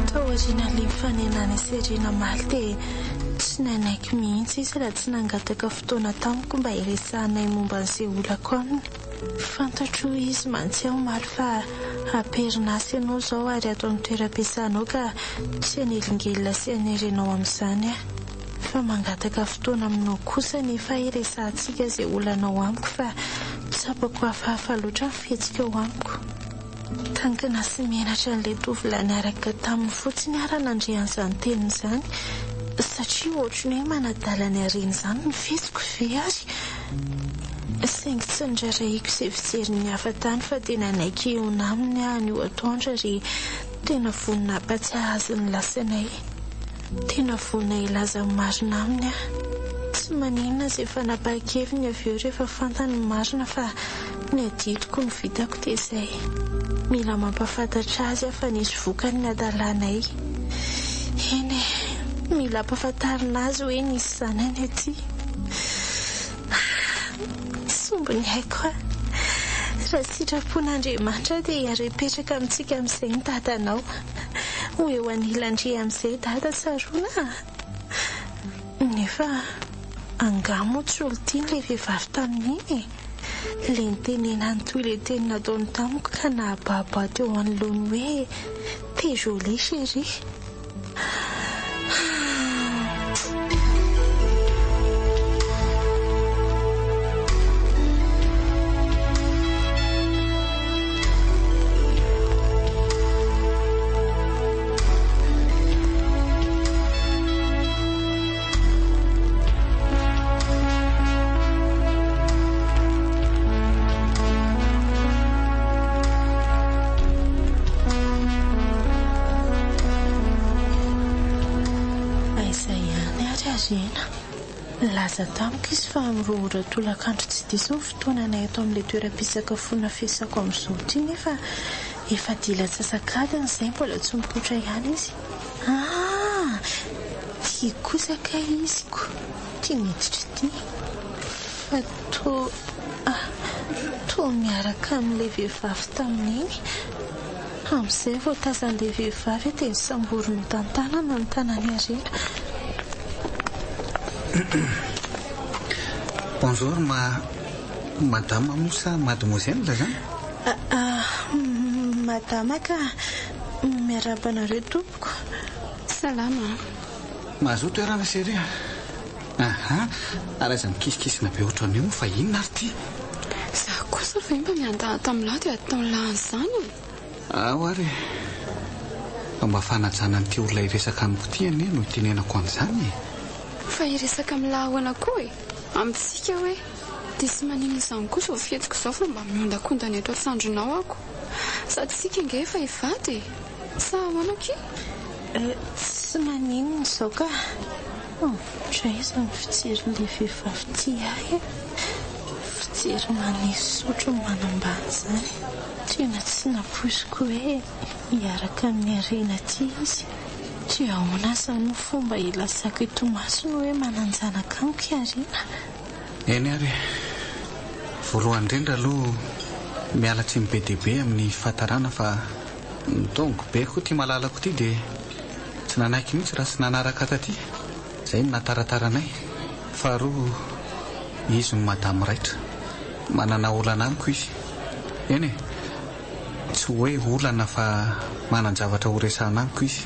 Taorian'ilay nifanenan'i Serena omaly dia tsy nanaiky mihitsy izy raha tsy nangataka fotoana tamiko mba hiresahanay momba an'izay olako aminy. Fantatro hoy izy mantsy ahy omaly fa am-perinasa ianao izao ary ato amin'ny toeram-piasanao ka tsy hanelingelina sy hanerenao amin'izany aho. Fa mangataka fotoana aminao kosa anefa aho hiresahantsika izay olanao amiko fa tsapako hafahafa loatra ny fihetsikao amiko. Tankina sy menatra an'ilay tovolahy niaraka taminy fotsiny aho raha nandre an'izany teniny izany satria ohatry ny hoe manadala ny harena izany ny fihetsiko ve ary? Saingy tsy nirarahiko izay fijerin'ny hafa tany fa dia nanaiky hihaona aminy aho anio atoandro ary tena vonona hampatsiahy azy ny lasanay. Tena vonona hilaza ny marina aminy aho. Tsy maninona izay fanapahan-keviny avy eo rehefa fantany ny marina fa Ny adidiko no vitako dia izay. Mila mampahafantatra azy aho fa nisy vokany ny hadalanay. Eny e, mila ampahafantarina azy hoe nisy zanany aty. Sombiny aiko aho. Raha sitrapon'Andriamanitra dia hiara-hipetraka amintsika amin'izay ny dadanao. Ho eo anilan-dry amin'izay dada tsaroana a! Nefa angaha moa tsy olon-tiany ilay vehivavy tamin'iny e? Ilay nitenenany toy ilay teny nataony tamiko ka nahababo ahy teo anoloany hoe T'es jolie chérie. Aiza ihany ary Harena? Nilaza tamiko izy fa amin'ny roa ora tolakandro tsy diso ny fotoananay eto amin'ilay toeram-pisakafoana fiasako amin'izao ity nefa efa dila antsasak'adiny izay mbola tsy mipoitra ihany izy. Ah! Ity kosa kay izy ko, ity miditra ity. Fa toa ah, toa miaraka amin'ilay vehivavy tamin'iny. Amin'izay vao tazan'ilay vehivavy dia nosamboriny hotantanana ny tanan'i Harena. Bonjour ma madame moa sa mademoiselle zany? Ah, madama ka. Miarahaba anareo tompoko. Salama a. Mazoto toerana chérie a. Aha, ary aiza mikisikisina be ohatran'io moa fa inona ary ity? Za kosa ve mba miandahata amin'lah dia ataon'lah an'izany e? Ao ary e. Fa mba fanajana an'ity olona hiresaka amiko ity anie no itenenako an'izany e. Fa hiresaka amin'lah ahoana koa e? Amintsika hoe? Dia tsy maninona izany koa izao fihetsiko izao fa mba miondakondana eto an-tsandrinao ako. Sady isika ange efa hivady e! Sa ahoana akia? Tsy maninona izao ka! Ohatr'aiza ny fijerin'ilay vehivavy tia ahy e! Fijery manesotro manambany izany. Tena tsy nampoiziko hoe hiaraka amin'i Harena aty izy. Dia ahoana izany no fomba hilazako eto imasony hoe manan-janaka amiko i Harena? Eny ary e! Voalohany indrindra aloha miala tsiny be dia be amin'ny fahatarana fa nitaongo be koa ity malalako ity dia tsy nanaiky mihitsy raha tsy nanaraka taty. Izay no nahataratara anay. Faharoa, izy no madame raitra. Manana olana amiko izy. Eny e! Tsy hoe olana fa manan-javatra horesahana amiko izy.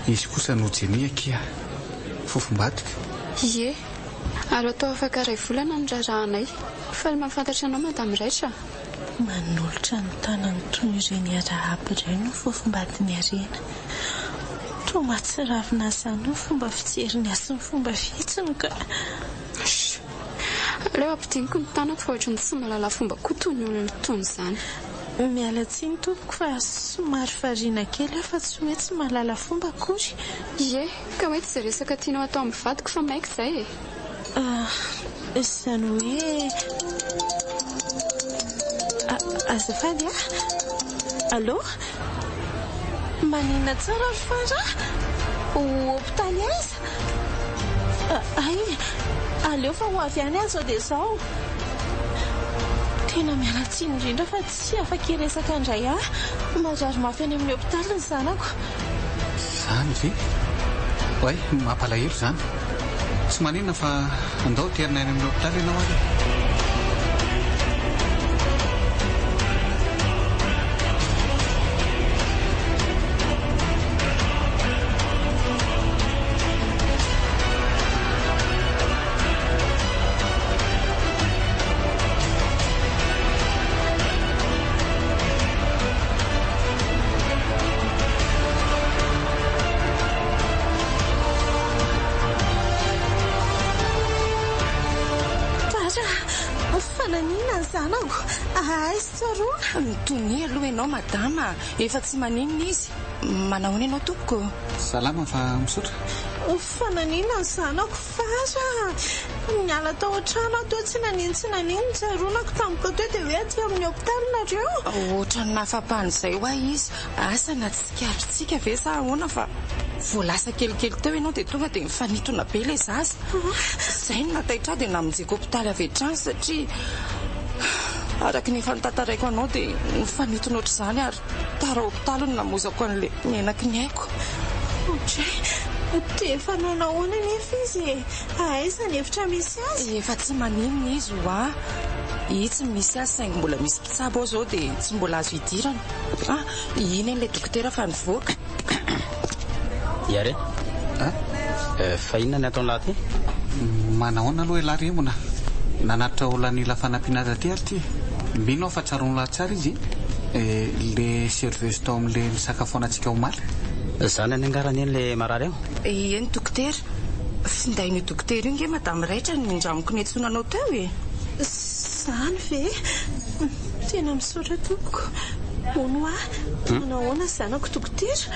Izy kosa no Jenny akia. Fofombadiko. Ie. Ary atao afaka iray volana ny raharahanay. Faly mahafantatra anao Madame Raitra a! Manolotra ny tanany toy ireny arahaba ireny ny fofombadin'i Harena. Toa mahatsiravina izany ny fomba fijeriny azy sy ny fomba fihetsiny ka. Hush! Aleo ampidiniko ny tanako fa ohatran'ny tsy mahalala fomba koa tony olona itony izany. Miala tsiny tompoko fa somary variana kely aho fa tsy hoe tsy mahalala fomba akory. Ie, ka hoe tsy izay resaka tianao atao amin'ny vadiko fa maika izay e. Ah, izany hoe. Azafady a! Allô? Maninona tsara ry Fara? Hopitaly aiza? Hay, aleo fa ho avy any aho izao dia izao. Tena miala tsiny indrindra fa tsy afaka hiresaka indray aho. Marary mafy any amin'ny hopitaly ny zanako. Izany ve? Oay, mampalahelo izany. Tsy maninona fa andao terina any amin'ny hopitaly ianao ary e. Fara, fa naninona ny zanako? Aiza tsaroana? Mitonia aloha ianao madama a! Efa tsy maninona izy. Manahoana ianao tompoko? Salama fa misaotra. Fa naninona ny zanako Fara a! Niala tao an-trano aho teo tsy nanino tsy nanino, tsaroanako tampoka teo dia hoe aty amin'ny hopitaly nareo. Ohatran'ny nahafa-pan'izay hoa izy, asa na tsikaritsika ve sa ahoana fa vao lasa kelikely teo ianao dia tonga dia nifanintona be ilay zaza. Izay no nahataitra ahy dia namonjeko hopitaly avy hatrany satria araka ny efa notantaraiko anao dia nifanintona ohatr'izany ary Tara hopitaly no namoizako an'ilay menaky ny aiko. Ohatray, dia efa nanao ahoana anefa izy e? Aiza ny efitra misy azy? Efa tsy maninona izy hoa. Itsy misy azy saingy mbola misy mpitsabo ao izao dia tsy mbola azo idirana. Ah, iny ilay dokotera fa nivoaka. Iary a? Fa inona ny ataon'lah aty? Manahoana aloha ialahy ry Embona? Nanatitra olona nila fanampiana taty ary ity e. Mino aho fa tsaroan'lah tsara izy e. Le serveuse tao amin'le nisakafoanantsika omaly. Zany any angaha Raneny le marary ao? Eny dokotera. Findain'io dokotera io nge madame Raitra no nindramiko niantsoana anao teo e! Zany ve? Tena misaotra tompoko. Hono hoa, manahoana zanako dokotera?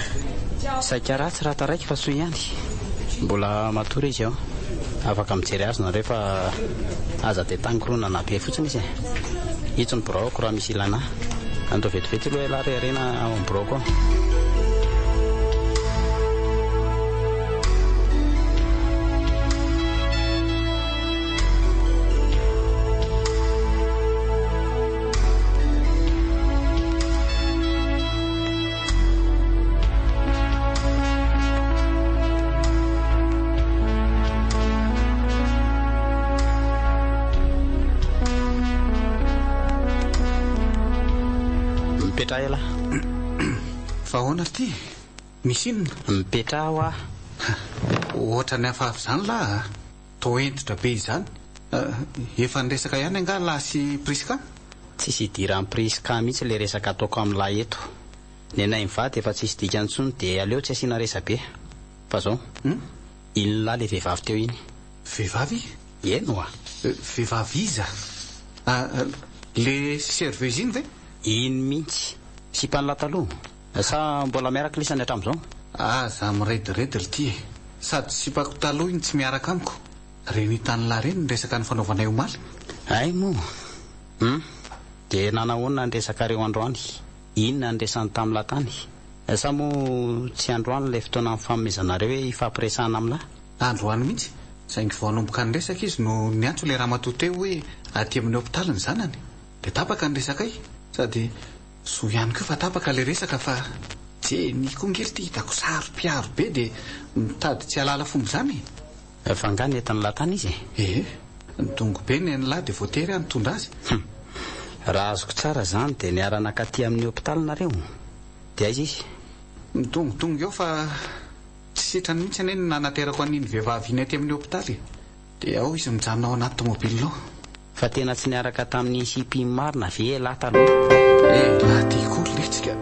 Saika ratsy raha taraiky fa soa ihany. Mbola matory izy ao. Afaka mijery azy nareo fa aza dia tangoronana be fotsiny izy e. Itsy ny biraoko raha misy ilana ahy. Andao vetivety aloha ialahy ry Harena ao amin'ny biraoko ao. Mipetraha elah. Fa ahoana ry ty? Misy inona? Mipetraha hoa. Ohatran'ny hafahafa izany lah a! Toa hentitra be izany. Efa niresaka ihany angaha lahy sy Prisca? Tsisy idiran'i Prisca mihitsy ilay resaka ataoko amin'lah eto. Nenay mivady efa tsisy dikany intsony dia aleo tsy asiana resabe. Fa zao. Iny lahy ilay vehivavy teo iny. Vehivavy? Eny oa. Vehivavy iza? Le serveuse iny ve? Iny mihitsy. Sipan'lah taloha. Sa mbola miaraka lisany hatramin'izao? Aza mirediredy ry ty e! Sady sipako taloha iny tsy miaraka amiko. Reny hitan'lah reny ny resaka nifanaovanay omaly. Hay moa! Hum! Dia nanahoana ny resakareo androany? Inona ny resany tamin'lah tany? Sa moa tsy androany ilay fotoana nifanomezanareo hoe hifampiresahana amin'lah? Androany mihitsy, saingy vao hanomboka niresaka izy no niantso ilay ramatoa teo hoe aty amin'ny hopitaly ny zanany. Dia tapaka ny resakay. Sady Soa ihany koa fa tapaka ilay resaka fa Jenny koa nge ry hitako saro-piaro be dia mitady tsy hahalala fomba izany e! Fa angaha nentin'lah tany izy e? Ee, nidongy be nen'lah dia voatery aho nitondra azy. Hum! Raha azoko tsara izany dia niara-nankaty amin'ny hopitaly nareo? Dia aiza izy? Midongidongy eo fa tsy sitrany mihitsy anie ny nanaterako an'iny vehivavy iny aty amin'ny hopitaly e! Dia ao izy mijanona ao anaty tomobilina ao. Fa tena tsy niaraka tamin'iny sipa iny marina ve elah taloha? Elah ty koa ry letsika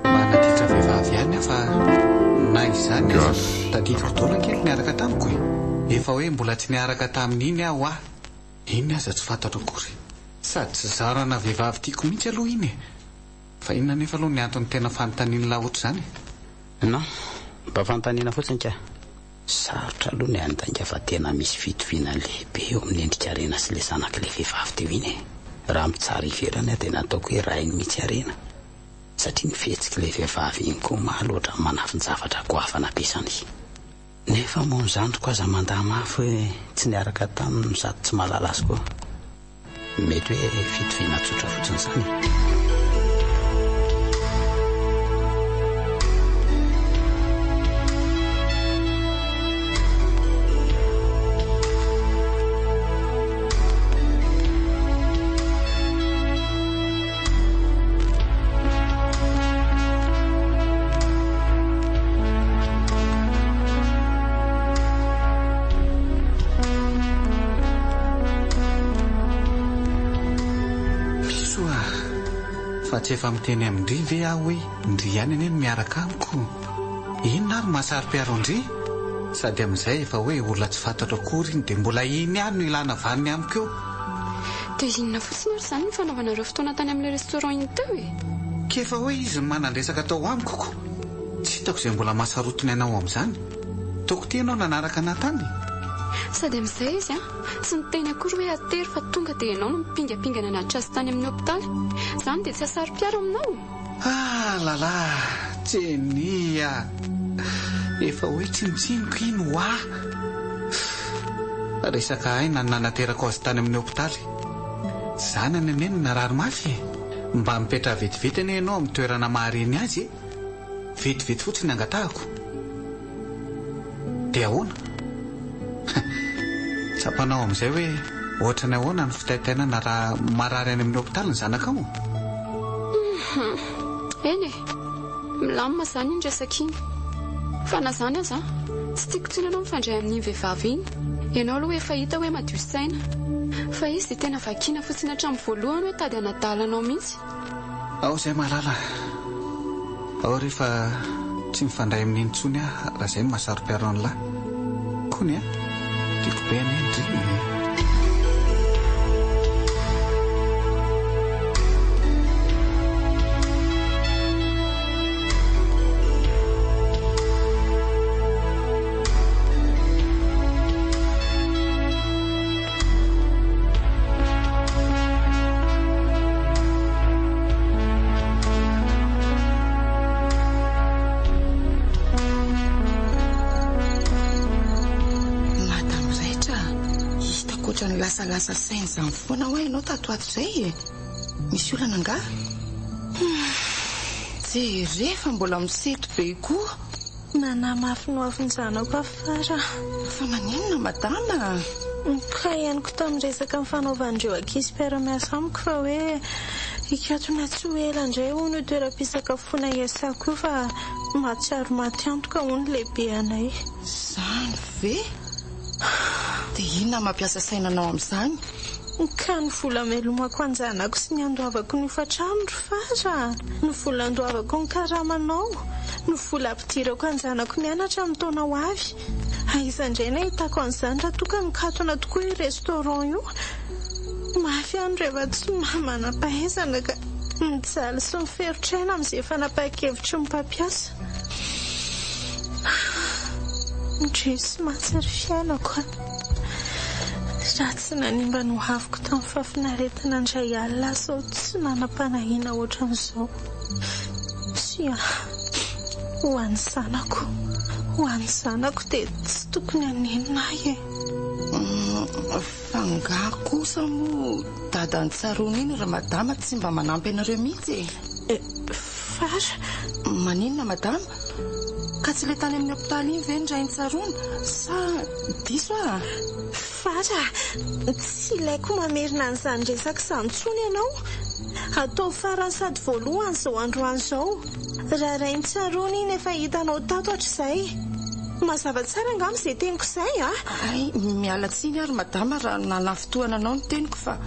manaditra vehivavy ihany aho fa na izany aza tadidiko daholo ange ny niaraka tamiko e! Efa hoe mbola tsy niaraka tamin'iny aho hoa! Iny aza tsy fantatro akory. Sady tsy zarana vehivavy tiako mihitsy aloha iny e! Fa inona anefa aloha ny antony tena fanontanian'lah ohatr'izany e? Non, mba fanontaniana fotsiny ka. Sarotra aloha ny handainga fa tena misy fitoviana lehibe eo amin'ny endrika Harena sy ilay zanak'ilay vehivavy teo iny e! Raha mitsara ivelany aho dia nataoko hoe rainy mihitsy Harena satria ny fihetsik'ilay vehivavy iny koa omaly ohatran'ny manafin-javatra goavana be izany. Nefa moa ny zandriko aza mandà mafy hoe tsy niaraka taminy no sady tsy mahalala azy koa. Mety hoe fitoviana tsotra fotsiny izany e. Piso a! Fa tsy efa miteny amin-dry ve aho hoe ndry ihany anie no miaraka amiko? Inona ary mahasaro-piaro an-dry? Sady amin'izay efa hoe olona tsy fantatro akory iny dia mbola iny ihany no ilana vaniny amiko eo. Dia inona fotsiny ary izany ny fanaovanareo fotoana tany amin'ilay restaurant iny teo e? K'efa hoe izy no manan-dresaka tao amiko ko! Tsy hitako izay mbola mahasarotiny anao amin'izany. Toko ty ianao nanaraka anah tany? Sady amin'izay izy an, tsy niteny akory hoe atero fa tonga dia ianao no mipingapingana nanatitra azy tany amin'ny hopitaly. Izany dia tsy hahasaro-piaro aminao? Ah la la! Jenny a! Efa hoe tsinontsinoko iny hoa! Resaka aina no nanaterako azy tany amin'ny hopitaly. Zanany anie no narary mafy e! Mba mipetraha vetivety anie ianao amin'ny toerana maha-reny azy e! Vetivety fotsiny angatahako. Dia ahoana? Tsapanao amin'izay hoe Ohatra ny ahoana ny fitaintainana raha marary any amin'ny hopitaly ny zanakao? Hum, eny e! Milamina izany iny resaka iny. Fa na izany aza, tsy tiako intsony ianao mifandray amin'iny vehivavy iny. Ianao aloha efa hita hoe madio saina. Fa izy dia tena vakiana fotsiny hatramin'ny voalohany hoe tady hanadala anao mihitsy. Ao izay malala a! Ao re fa tsy mifandray amin'iny intsony aho raha izay no mahasaro-piaro an'lah. Kony a! Tiako be anie ndry e! Madame Raitra a! Hitako ohatran'ny lasalasa saina izany foana hoa ianao tato ho ato izay e! Misy olana angaha? Humm! Jere fa mbola misento be koa! Nanamafy ny hoavin-janako aho fara. Fa maninona madama? Ka henoko tamin'ny resaka nifanaovan'ireo ankizy mpiara-miasa amiko fa hoe hikatona tsy ho ela indray hono io toeram-pisakafoana iasako io fa mahatsiaro maty antoka hono ny lehibeanay. Izany ve? Dia inona mampiasa saina anao amin'izany? Ka ny vola amelomako an-janako sy ny andoavako ny hofan-trano ry Fara a! Ny vola andoavako ny karamanao, ny vola ampidirako an-janako mianatra amin'ny taona ho avy. Aiza indray no ahitako an'izany raha toa ka mikatona tokoa io restaurant io? Mafy ihany rehefa tsy maha manam-pahaizana ka mijaly sy miferotr'aina amin'izay fanapahan-kevitry ny mpampiasa. Indrisy mantsy ry fiainako a! Raha tsy nanimba ny hoaviko tamin'ny fahafinaretana indray alina aho sao tsy nanam-panahiana ohatran'izao. Tsia, ho an'ny zanako, ho an'ny zanako dia tsy tokony hanenina ahy e. Fa angaha kosa moa dadan'i Tsaroana iny ry madama tsy mba manampy anareo mihitsy e? Fara. Maninona madama? Ka tsy ilay tany amin'ny hopitaly iny ve ny rain'i Tsaroana? Sa diso aho? Fara, tsy ilaiko mamerina an'izany resaka izany intsony ianao. Ataovy farany sady voalohany izao androany izao. Raha rain'i Tsaroana iny efa hitanao tato hatrizay. Mazava tsara angamba izay teniko izay a! Hay, miala tsiny ary madama raha nanafintohana anao ny teniko fa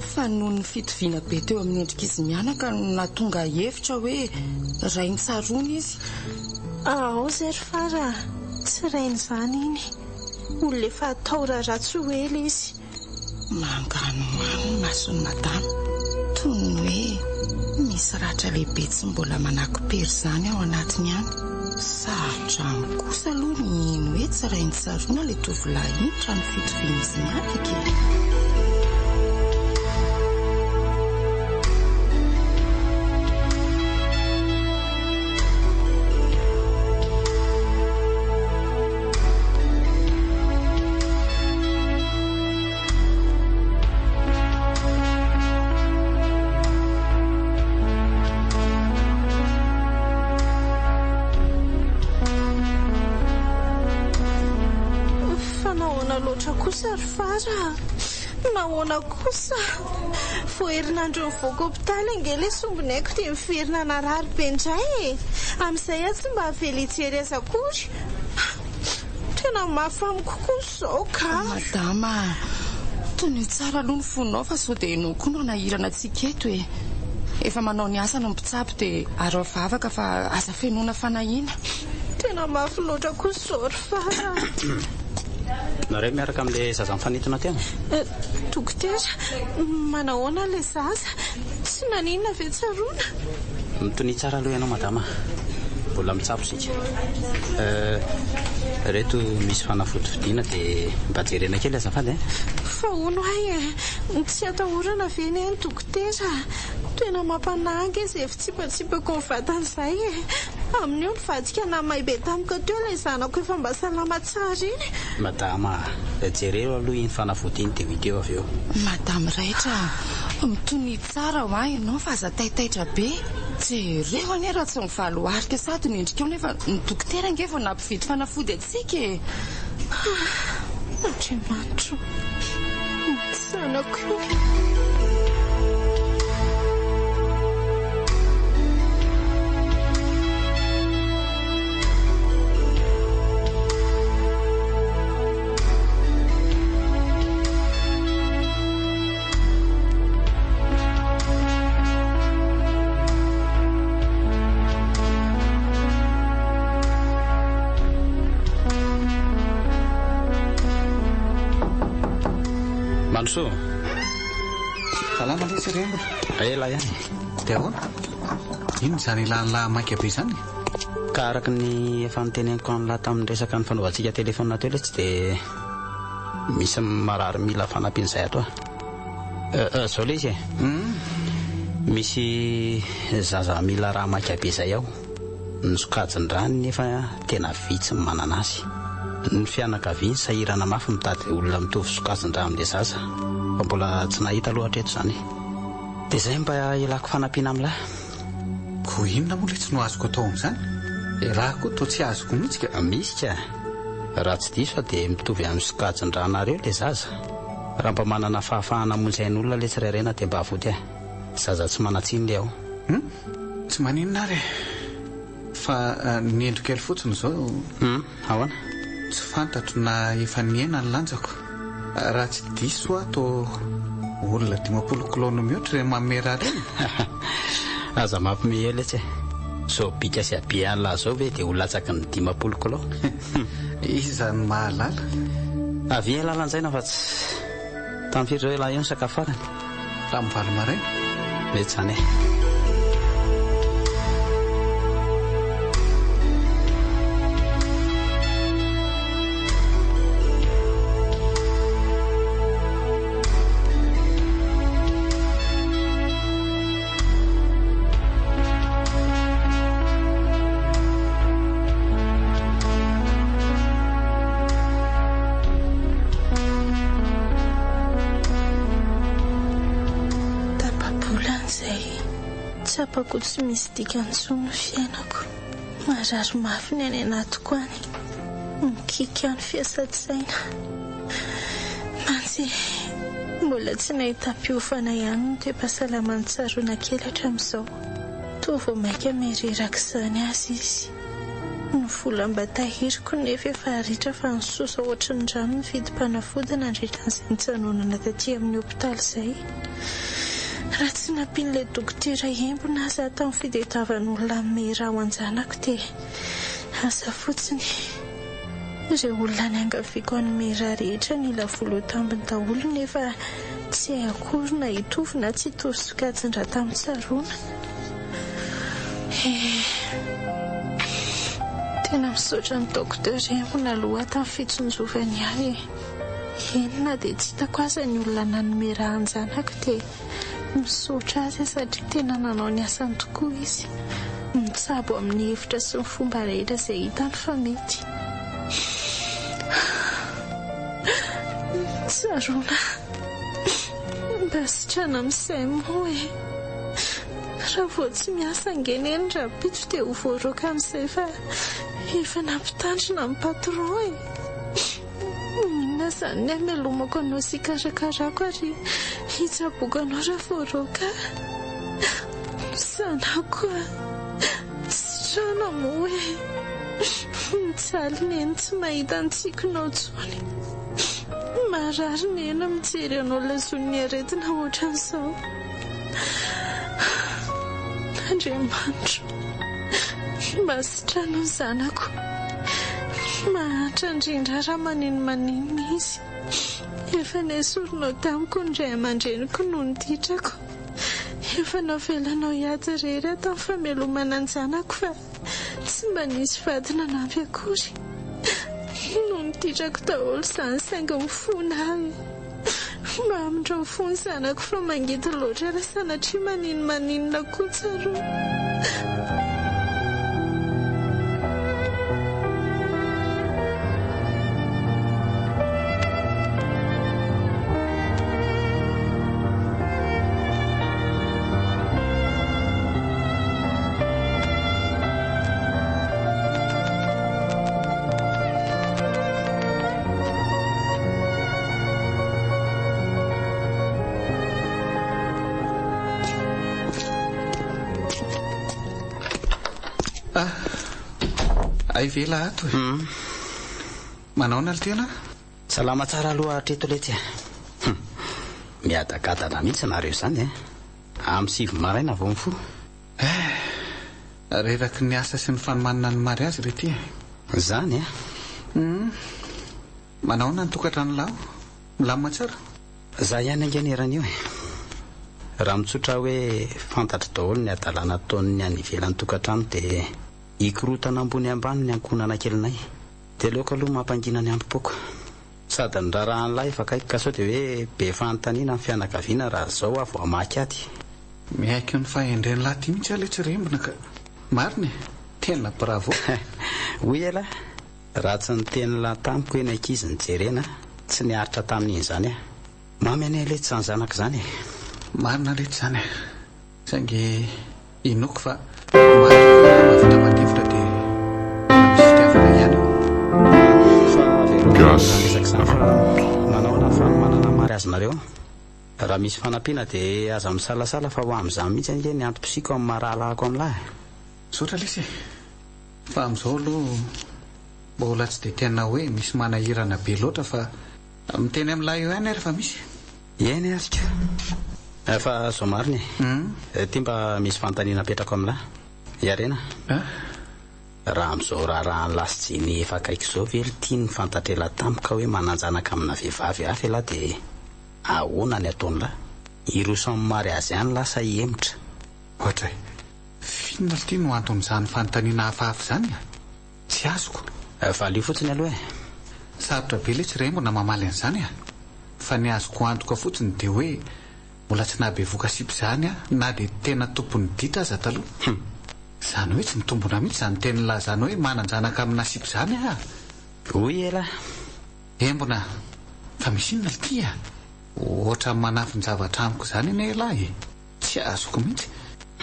fa noho ny fitoviana be teo amin'ny endrik'izy mianaka no nahatonga hevitra hoe rain'i Tsaroana izy. Ao izay ry Fara a! Tsy rain'izany iny. Olona efa atao raharaha tsy ho ela izy. Manganohano ny mason'i Madama, toy ny hoe misy ratra lehibe tsy mbola manakom-pery izany ao anatiny any. Sarotra amiko kosa aloha ny hino hoe tsy rain-tsaroana ilay tovolahy iny raha ny fitovian'izy mianaka e. Fa nahoana loatra kosa ry Fara a? Nahoana kosa? Vao herinandro nivoaka hopitaly ange ilay sombinaiko dia niverina narary be indray e! Amin'izay aho tsy mba avela hijery azy akory. Tena mafy amiko kosa izao ka! Madama a! Tonio tsara aloha ny fonao fa sao dia ianao koa no hanahirana antsika eto e! Efa manao ny asany ny mpitsabo dia araho vavaka fa aza fenoina fanahiana. Tena mafy loatra kosa izao ry Fara a! Nareo miaraka amin'ilay zaza mifanintona teo? Dokotera, manahoana ilay zaza? Tsy naninona ve tsaroana? Mitonia tsara aloha ianao madama a! Mbola mitsabo isika. Euh, ireto misy fanafody vidiana dia mba jerena kely azafady e! Fa hono hay e! Tsy atahorana ve anie ny dokotera? Tena mampanahy ange izay fitsipatsipako ny vatany izay e! Amin'io nivadika namay be tampoka teo ilay zanako efa mba salama tsara iny. Madama a! Jereo aloha iny fanafody iny dia ho hita eo avy eo. Madame Raitra a! Mitonia tsara hoa ianao fa aza taitaitra be. Jereo anie raha tsy mivalo arika sady ny endrikao nefa ny dokotera ange vao nampividy fanafody antsika e! Andriamanitro o! Zanako iny. Mandrosoa. Salama lesy ry Embona. Ela ihany. Dia ahoana? Inona izany ilan'lah maika be izany? Ka araka ny efa noteneniko an'lah tamin'ny resaka nifanaovantsika telefaonina teo lesy dia misy marary mila fanampiana izay ato ah. Zao le izy e. Misy zaza mila raha maika be zay ao. Ny sokajin-drany nefa tena vitsy ny manana azy. Ny fianakaviany sahirana mafy mitady olona mitovy sokajin-dra amin'ilay zaza. Fa mbola tsy nahita aloha hatreto izany. Dia izay mba ilako fanampiana amin'lah. Koa inona moa letsy no azoko atao amin'izany? Raha koa toa tsy azoko mihitsy ka. Misy ka. Raha tsy diso aho dia mitovy amin'ny sokajin-dranareo ilay zaza. Raha mba manana fahafahana hamonjy ain'olona le tsirairay na dia mba avoty eh. Zaza tsy manan-tsiny le ao. Hum? Tsy maninona ary e. Fa ny endriko kely fotsiny izao. Hum? Ahoana? Tsy fantatro na efa nihena ny lanjako. Raha tsy diso aho toa olona 50 kilao no mihoatra ireny manome ra ireny. Aza mampiomehy letsy e. Zao bika sy habean'lah zao ve dia ho latsaky ny 50 kilao? Iza no mahalala? Avia elah lanjaina fa tsy tamin'ny firy izao elah io nisakafo farany? Tamin'ny valo maraina. Mety izany e. Tapa-bolana izay, tsapako tsy misy dikany intsony ny fiainako. Marary mafy ny any anatiko any. Mikiky aho ny fiasan-tsaina. Mantsy, mbola tsy nahitam-piofana ihany ny toe-pahasalaman'i Tsaroana kely hatramin'izao. Toa vao mainka miha-reraka izany aza izy. Ny vola mba tahiriko nefa efa ritra fa nisosa ohatry ny rano ny vidim-panafody nandritra an'izay nijanonana taty amin'ny hopitaly izay. Raha tsy nampian'ilay dokotera embona aza aho tamin'ny fitadiavan'olona hanome ra ho an-janako dia asa fotsiny. Ireo olona niangaviako hanome ra rehetra nila vola ho tambiny daholo nefa tsy hay akory na hitovy na tsy hitovy sokajin-dra tamin'ny tsaroana. Eh! Tena misaotra an'i Docteur Embona aloha tamin'ny fitsinjovany ahy e! Eny na dia tsy hitako aza ny olona nanome ra an-janako dia Misaotra azy aho satria tena nanao ny asany tokoa izy. Mitsabo amin'ny hevitra sy ny fomba rehetra izay hitany fa mety. Tsaroana mba sitrana amin'izay moa e. Raha vao tsy miasa ange neny rahampitso dia ho voaroaka amin'izay fa efa nampitandrina ny patron e. Inona izany ny hamelomako anao sy hikarakarako ary hitsaboako anao raha voaroaka aho? Zanako a! Sitrana moa e! Mijaly Neny tsy mahita ny tsikinao intsony. Marary Neny mijery anao lazoin'ny aretina ohatran'izao. Andriamanitro, mba sitrano ny zanako. Mahantra indrindra raha maninomaninona izy. Efa nesorinao tamiko ny ray aman-dreniko noho ny ditrako. Efa navelanao hiady irery aho tamin'ny famelomana ny zanako fa tsy mba nisy vady nanampy akory. Noho ny ditrako daholo izany saingy mifona aho e. Mba amindrao fo ny zanako fa mangidy loatra raha sanatria maninomaninona koa tsaroana. Hay ve lah ato e? Manaona ry tena? Salama tsara aloha hatreto letsy a! Hum! Miadagadana mihitsy nareo izany e! Amin'ny sivy maraina vao mifoha. Eh! Reraky ny asa sy ny fanomanana ny mariazy re ty e! Izany a! Hum! Manahoana ny tokantranon'lah ao? Milamina tsara? Za ihany ange ny eran'io e! Raha mitsotra hoe fantatro daholo ny hadalana ataon'ny any ivelan'ny tokantrano dia hikorotana ambony ambany ny ankohonana kelinay. Dia aleoko aloha mampangina ny amim-poko. Sady ny raharahan'lah efa akaiky ka sao dia hoe be fanontaniana ny fianakaviana raha zao aho vao hamaky ady. Miaiky ny fahendren'lah ty mihitsy aho letsy rembina ka. Marina e! Tena bravo! Hoy elah, Raha tsy niteny lah tamiko hoe ny ankizy no jerena, tsy niaritra tamin'iny izany aho. Mamy anie letsy izany zanaka izany e! Marina letsy izany e! Saingy inoako fa maro koa ireo mahavita mandefitra dia mbola misy fitiavana ihany ao. Fa avelao izany resaka izany fa manahoana ny fanomanana ny mariazinareo? Raha misy fanampiana dia aza misalasala fa ho amin'izany mihitsy ange ny antom-pisiako amin'ny maha rahalahiko amin'lah e! Misaotra lesy e! Fa amin'izao aloha mbola tsy dia tena hoe misy manahirana be loatra fa miteny amin'ilay eo ihany ary fa misy. Eny ary ka. Fa zao marina e. Ity mba misy fanontaniana apetrako amin'lah. Iarena. Raha amin'izao raharahan'lah sy Jenny efa akaiky izao ve lty no fantatr'elah tampoka hoe manan-janaka amina vehivavy hafa elah dia ahoana ny ataon'lah? Hiroso amin'ny mariazy ihany lah sa hihemotra? Ohatray. F'inona ity no anton'izany fanontaniana hafahafa izany a? Tsy azoko. Valio fotsiny aloha e. Sarotra be letsy Rembona mamaly an'izany a! Fa ny azoko antoka fotsiny dia hoe mbola tsy nahabevoka sipa izany aho na dia tena tompon'ny ditra aza taloha. Hum. Izany hoe tsy mitombona mihitsy izany tenin'lah izany hoe manan-janaka amina sipa izany aho. Hoy elah. Embona, fa misy inona lty a? Ohatran'ny manafin-javatra amiko izany anie elah e! Tsy azoko mihitsy.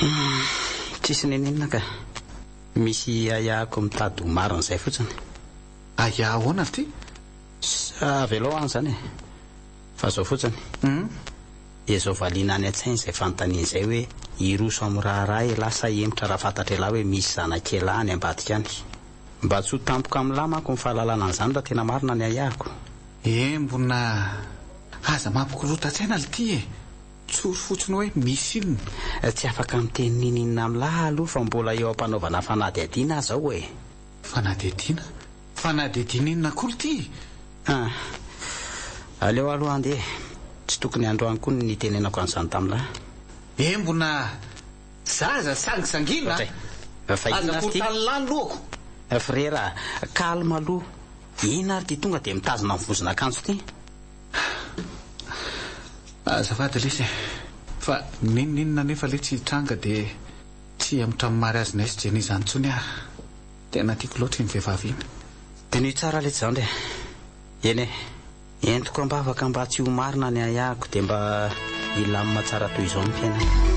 Humm, tsisy neninona ka. Misy ahiahiko mitady ho marina izay fotsiny. Ahiahy ahoana ry ty? Sa avelao any izany e. Fa izao fotsiny. Humm. Ezao valiana any an-tsaina izay fanontaniana izay hoe hiroso amin'ny raharaha elah sa hihemotra raha fantatr'elah hoe misy zanak'elah any ambadika any. Mba tsy ho tampoka amin'lah manko ny fahalalana an'izany raha tena marina ny ahiahiko. Embona. Aza mampikorontan-tsaina lty e. Tsory fotsiny hoe misy inona? Tsy afaka miteny ninininona amin'lah aloha fa mbola eo am-panaovana fanadihadiana aho zao e! Fanadihadiana? Fanadihadiana inona koa lty? Ah. Aleo aloha handeha e! Tsy tokony androany koa no nitenenako an'izany tamin'lah. Embona! Zaza sangisangina a! Fa Aza inona ary ty? korotan'lah ny lohako! Frera, calme aloha! Inona ary ty tonga dia mitazona ny vozon'akanjo ty? Azafady lesy e! Fa n'inon'inona anefa le tsy hitranga dia tsy hihemotra amin'ny mariazinay sy Jenny izany intsony aho. Tena tiako loatra iny vehivavy iny. Diniho tsara letsy zandry e! Eny e! Entiko am-bavaka mba tsy ho marina ny ahiahiko dia mba hilamina tsara toy izao ny fiainana.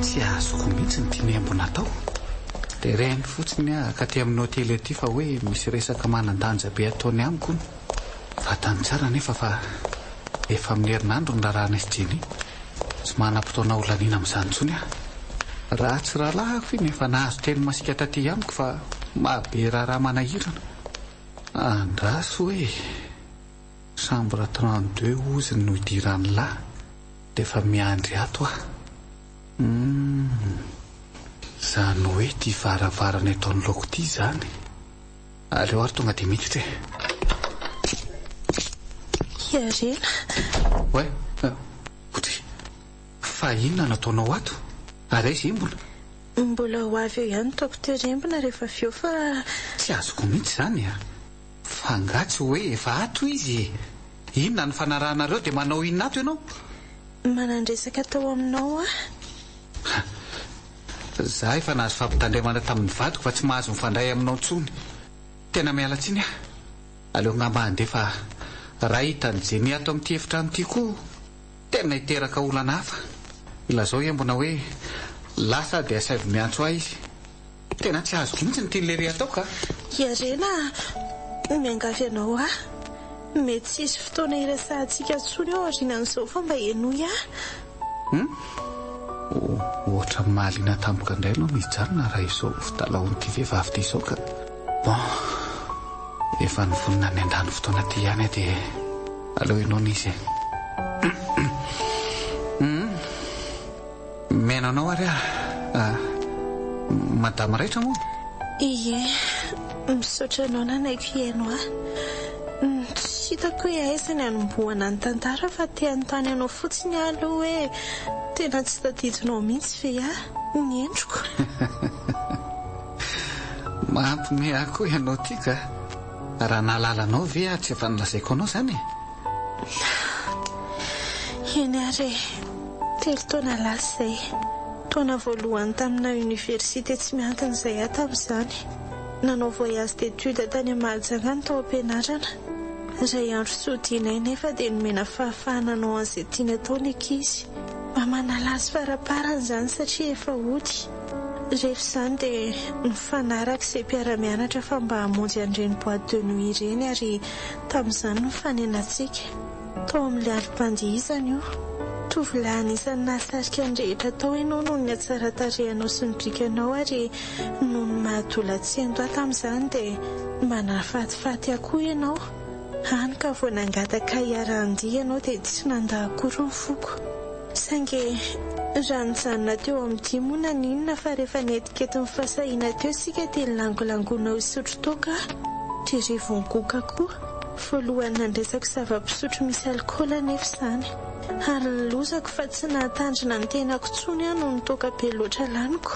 Tsy azoko mihitsy ny tian'i Embona atao. Tereny fotsiny aho hakaty amin'ny hotely aty fa hoe misy resaka manan-danja be ataony amiko hono. Fantany tsara anefa fa efa amin'ny herinandro ny raharahanay sy Jenny. Tsy manam-potoana ho laniana amin'izany intsony aho. Raha tsy rahalahiko iny efa nahazo teny masiaka taty amiko fa mahabe raharaha manahirana. Andraso e! Chambre 32 hozy no idiran'lah dia efa miandry ato aho. Humm. Izany hoe ity varavarana eto anoloako ity izany. Aleo ary tonga dia miditra e. Iarena. Oay, Otry, fa inona no ataonao ato? Ary aiza i Embona? Mbola ho avy eo ihany Docteur Embona rehefa avy eo fa. Tsy azoko mihitsy izany a! Fa angaha tsy hoe efa ato izy e? Inona no fanarahanareo dia manao inona ato ianao? Manan-dresaka atao aminao aho. Ha! Za efa nahazo fampitandremana tamin'ny vadiko fa tsy mahazo mifandray aminao intsony. Tena miala tsiny aho. Aleo angamba handeha fa raha hitan'i Jenny ato amin'ity efitrano ity koa tena hiteraka olana hafa. Ilazao embona hoe lasa aho dia asaivo miantso ahy izy. Tena tsy azoko mihitsy ny tian'i Lery hatao ka. Iarena a! Miangavy anao aho. Mety tsy hisy fotoana hiresahantsika intsony eo aorianan'izao fa mba henoy ahy. Hum? Ohatran'ny mahaliana tampoka indray aloha ny hijanona raha izao fitalahoan'ity vehivavy ity izao ka. Bon, efa nivonona ny handany fotoana aty ihany aho dia aleo henoina izy e. Hum? Mihaino anao ary aho. Madama Raitra moa? Ie, misaotra anao nanaiky hihaino ahy. Tsy hitako hoe aiza ny hanombohana ny tantara fa te hanontany anao fotsiny aho aloha hoe tena tsy tadidinao mihitsy ve aho ny endriko? Mampiomehy ahy koa ianao ity ka. Raha nahalala anao ve aho tsy efa nolazaiko anao izany e? Eny ary e! Telo taona lasa izay. Taona voalohany tamina université tsy miankina izay aho tamin'izany. Nanao voyage d'études tany Mahajanga ny tao am-pianarana. Iray andro tsy hodianay nefa dia nomena fahafahana hanao an'izay tiany atao ny ankizy. Mba manala azy faraparany izany satria efa hody. Rehefa izany dia nifanaraka izay mpiara-mianatra fa mba hamonjy an'ireny boite de nuit ireny ary tamin'izany no nifanenantsika. Tao amin'ilay alim-pandihizana io. Tovolahy anisan'ny nahasarika ny rehetra tao ianao noho ny hatsaran-tarehinao sy ny bikanao ary noho ny maha adolantsento ahy tamin'izany dia mba nahafatifaty ahy koa ianao. Hany ka vao nangataka ahy hiara-handihy ianao dia tsy nandà akory ny foko. Saingy raha nijanona teo amin'ny dihy moa naninona fa rehefa netinkety ny fahasahiana teo isika dia nilangolangoanao hisotro toaka aho dia revon-goka koa. Voalohany nandraisako zava-pisotro misy alikaola anefa izany. Ary ny lozako fa tsy nahatandrina ny tenako intsony aho noho ny toaka be loatra laniko.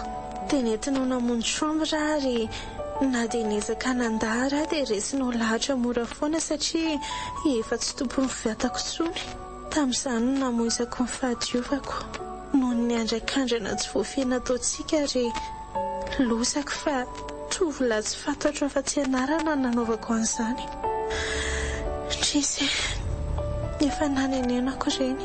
Dia nentinao namonjy chambre aho ary na dia niezaka nandà ary aho dia resinao lahatra mora foana satria efa tsy tompon'ny vatako intsony. Tamin'izany no namoizako ny fahadiovako noho ny andrakandrana tsy voafehy nataontsika ary lozako fa tovolahy tsy fantatro afa-tsy anarana no nanaovako an'izany. Indrisy e! Efa nanenenako ireny.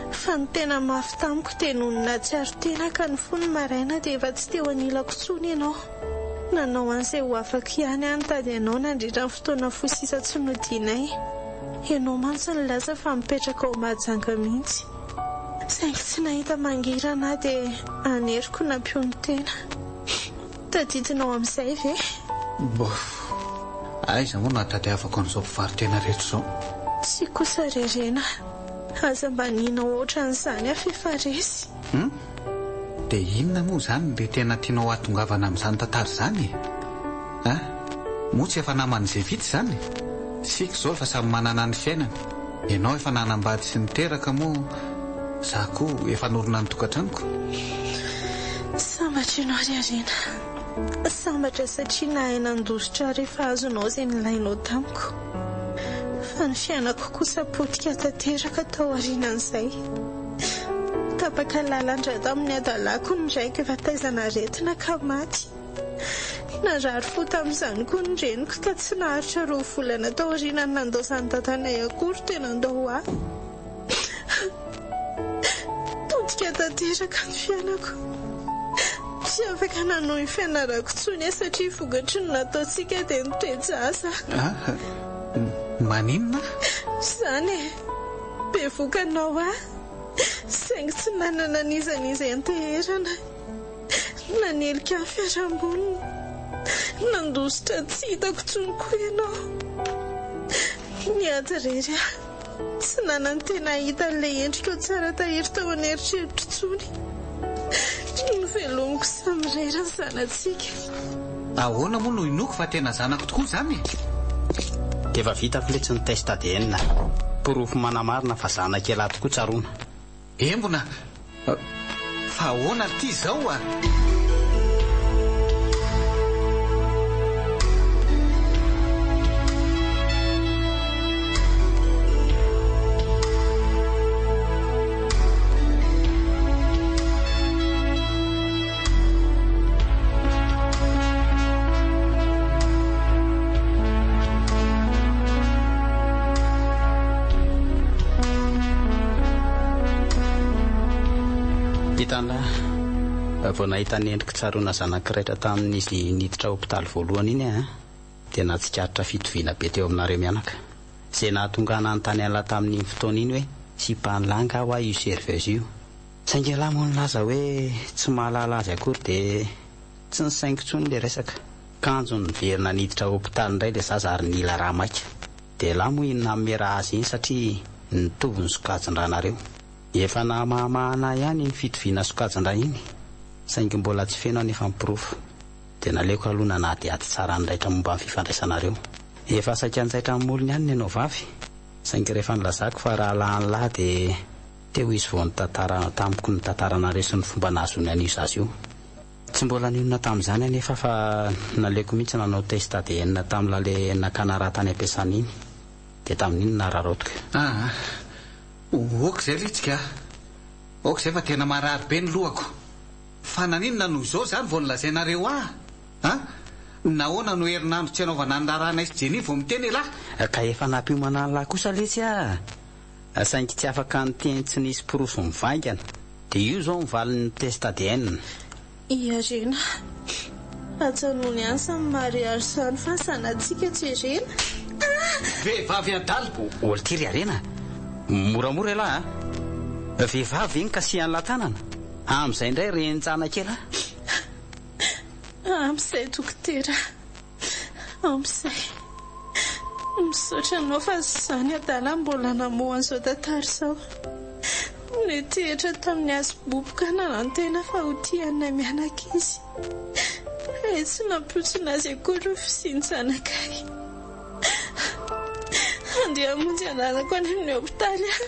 Fa ny tena mafy tamiko dia nony nahatsiaro tena ka nifoha ny maraina dia efa tsy teo anilako intsony ianao. Nanao an'izay ho afako ihany aho nitady anao nandritra ny fotoana fohy sisa tsy nodianay. Ianao mantsy nilaza fa mipetraka ao Mahajanga mihitsy. Saingy tsy nahita mangirana aho dia aneriko nampionon-tena. Tadidinao amin'izay ve? Bof! Aiza moa no hahatadiavako an'izao mpivaro-tena rehetra izao? Tsia kosa ry Rena. Aza mba nihinao ohatran'izany aho f'efa resy. Hum? Dia inona moa izany ilay tena tianao hahatongavana amin'izany tantara izany e? An? Moa tsy efa naman'i Zevita izany? Isika izao efa samy manana ny fiainany. Ianao efa nanambady sy niteraka moa izaho koa efa norina ny tokantranoko. Sambatra ianao ry Harena. Sambatra satria nahay nandositra rehefa azonao izay nilainao tamiko. Fa ny fiainako kosa potika tanteraka tao aorianan'izay. Tapaka lalan-dra tamin'ny hadalako ny raiko efa taizan'aretina ka maty. Narary fo tamin'izany koa ny reniko ka tsy naharitra roa volana taorianan'ny nandaozan'i dadanay akory dia nandao ahy. Potika tanteraka ny fiainako. Tsy afaka nanohy ny fianarako intsony aho satria vokatry ny nataontsika dia nitoe-jaza aho. Maninona? Izany e! Bevoka anao aho, saingy tsy nanana n'iza n'iza ianteherana. Nanilika ny fiarahamonina, nandositra tsy hitako intsony koa ianao. Niady irery aho, tsy nanantena hahita an'ilay endrikao tsara tahiry tao an'eritreritro intsony. Novelomiko samirery ny zanatsika. Ahoana moa no inoako fa tena zanako tokoa izany e? Efa vitako letsy ny test ADN. Porofo manamarina fa zanak'ialahy tokoa tsaroana. Embona Fa ahoana ry ty izao a? Hitanà, vao nahita ny endrik'i Tsaroana zanak'i Raitra tamin'izy niditra hopitaly voalohany iny aho dia nahatsikaritra fitoviana be teo aminareo mianaka. Izay nahatonga ahy nanontany an'lah tamin'iny fotoana iny hoe sipan'lah angaha hoa io serveuse io. Saingy ialahy moa nilaza hoe tsy mahalala azy akory dia tsy nisaingo intsony ilay resaka. Kanjo niverina niditra hopitaly indray ilay zaza ary nila rà maika. Dia ialahy moa iny nanome rà azy iny satria nitovy ny sokajin-drànareo. Efa nahamahamahana ahy ihany iny fitoviana sokajin-drà iny, saingy mbola tsy feno anefa ny porofo. Dia naleoko aloha nanadihady tsara ny raitra momba ny fifandraisanareo. Efa saika hanjaitra amin'ny molony ihany ny anao vavy, saingy rehefa nilazako fa rahalahin'lah dia teo izy vao nitantara tamiko ny tantaranareo sy ny fomba nahazoany an'io zaza io. Tsy mbola nionona tamin'izany anefa fa naleoko mihitsy nanao test ADN tamin'lah le nakana rà tany am-piasana iny. Dia tamin'iny no nararaotiko. Aa! Ok izay ry Tsiky a! Ok izay fa tena marary be ny lohako. Fa naninona no izao izany vao nolazainareo ahy? A! Nahoana no herinandro tsy anaovana ny raharahanay sy Jenny vao miteny elah? Ka efa nampiomana an'lah kosa letsy ah! Saingy tsy afaka niteny tsy nisy porofo mivaingana. Dia io izao ny valin'ny test ADN. I Harena. Ajanony any samy mariage zany fa zanatsika jerena ah! Vehivavy adala! Ol ty ry Harena a! Moramora elah a! Vehivavy ve no kasihan'lah tanana? Amizay indray renin-janaka elah! Amizay dokotera a! Amizay. Misaotra anao fa izany adala mbola namoha an'izao tantara izao. Nitehitra tamin'ny hazo boboka nanantena fa ho tia anay mianaka izy. Hay tsy nampiontsona azy akory ny fisian-janakay. Handeha hamonjy ananako any amin'ny hopitaly aho.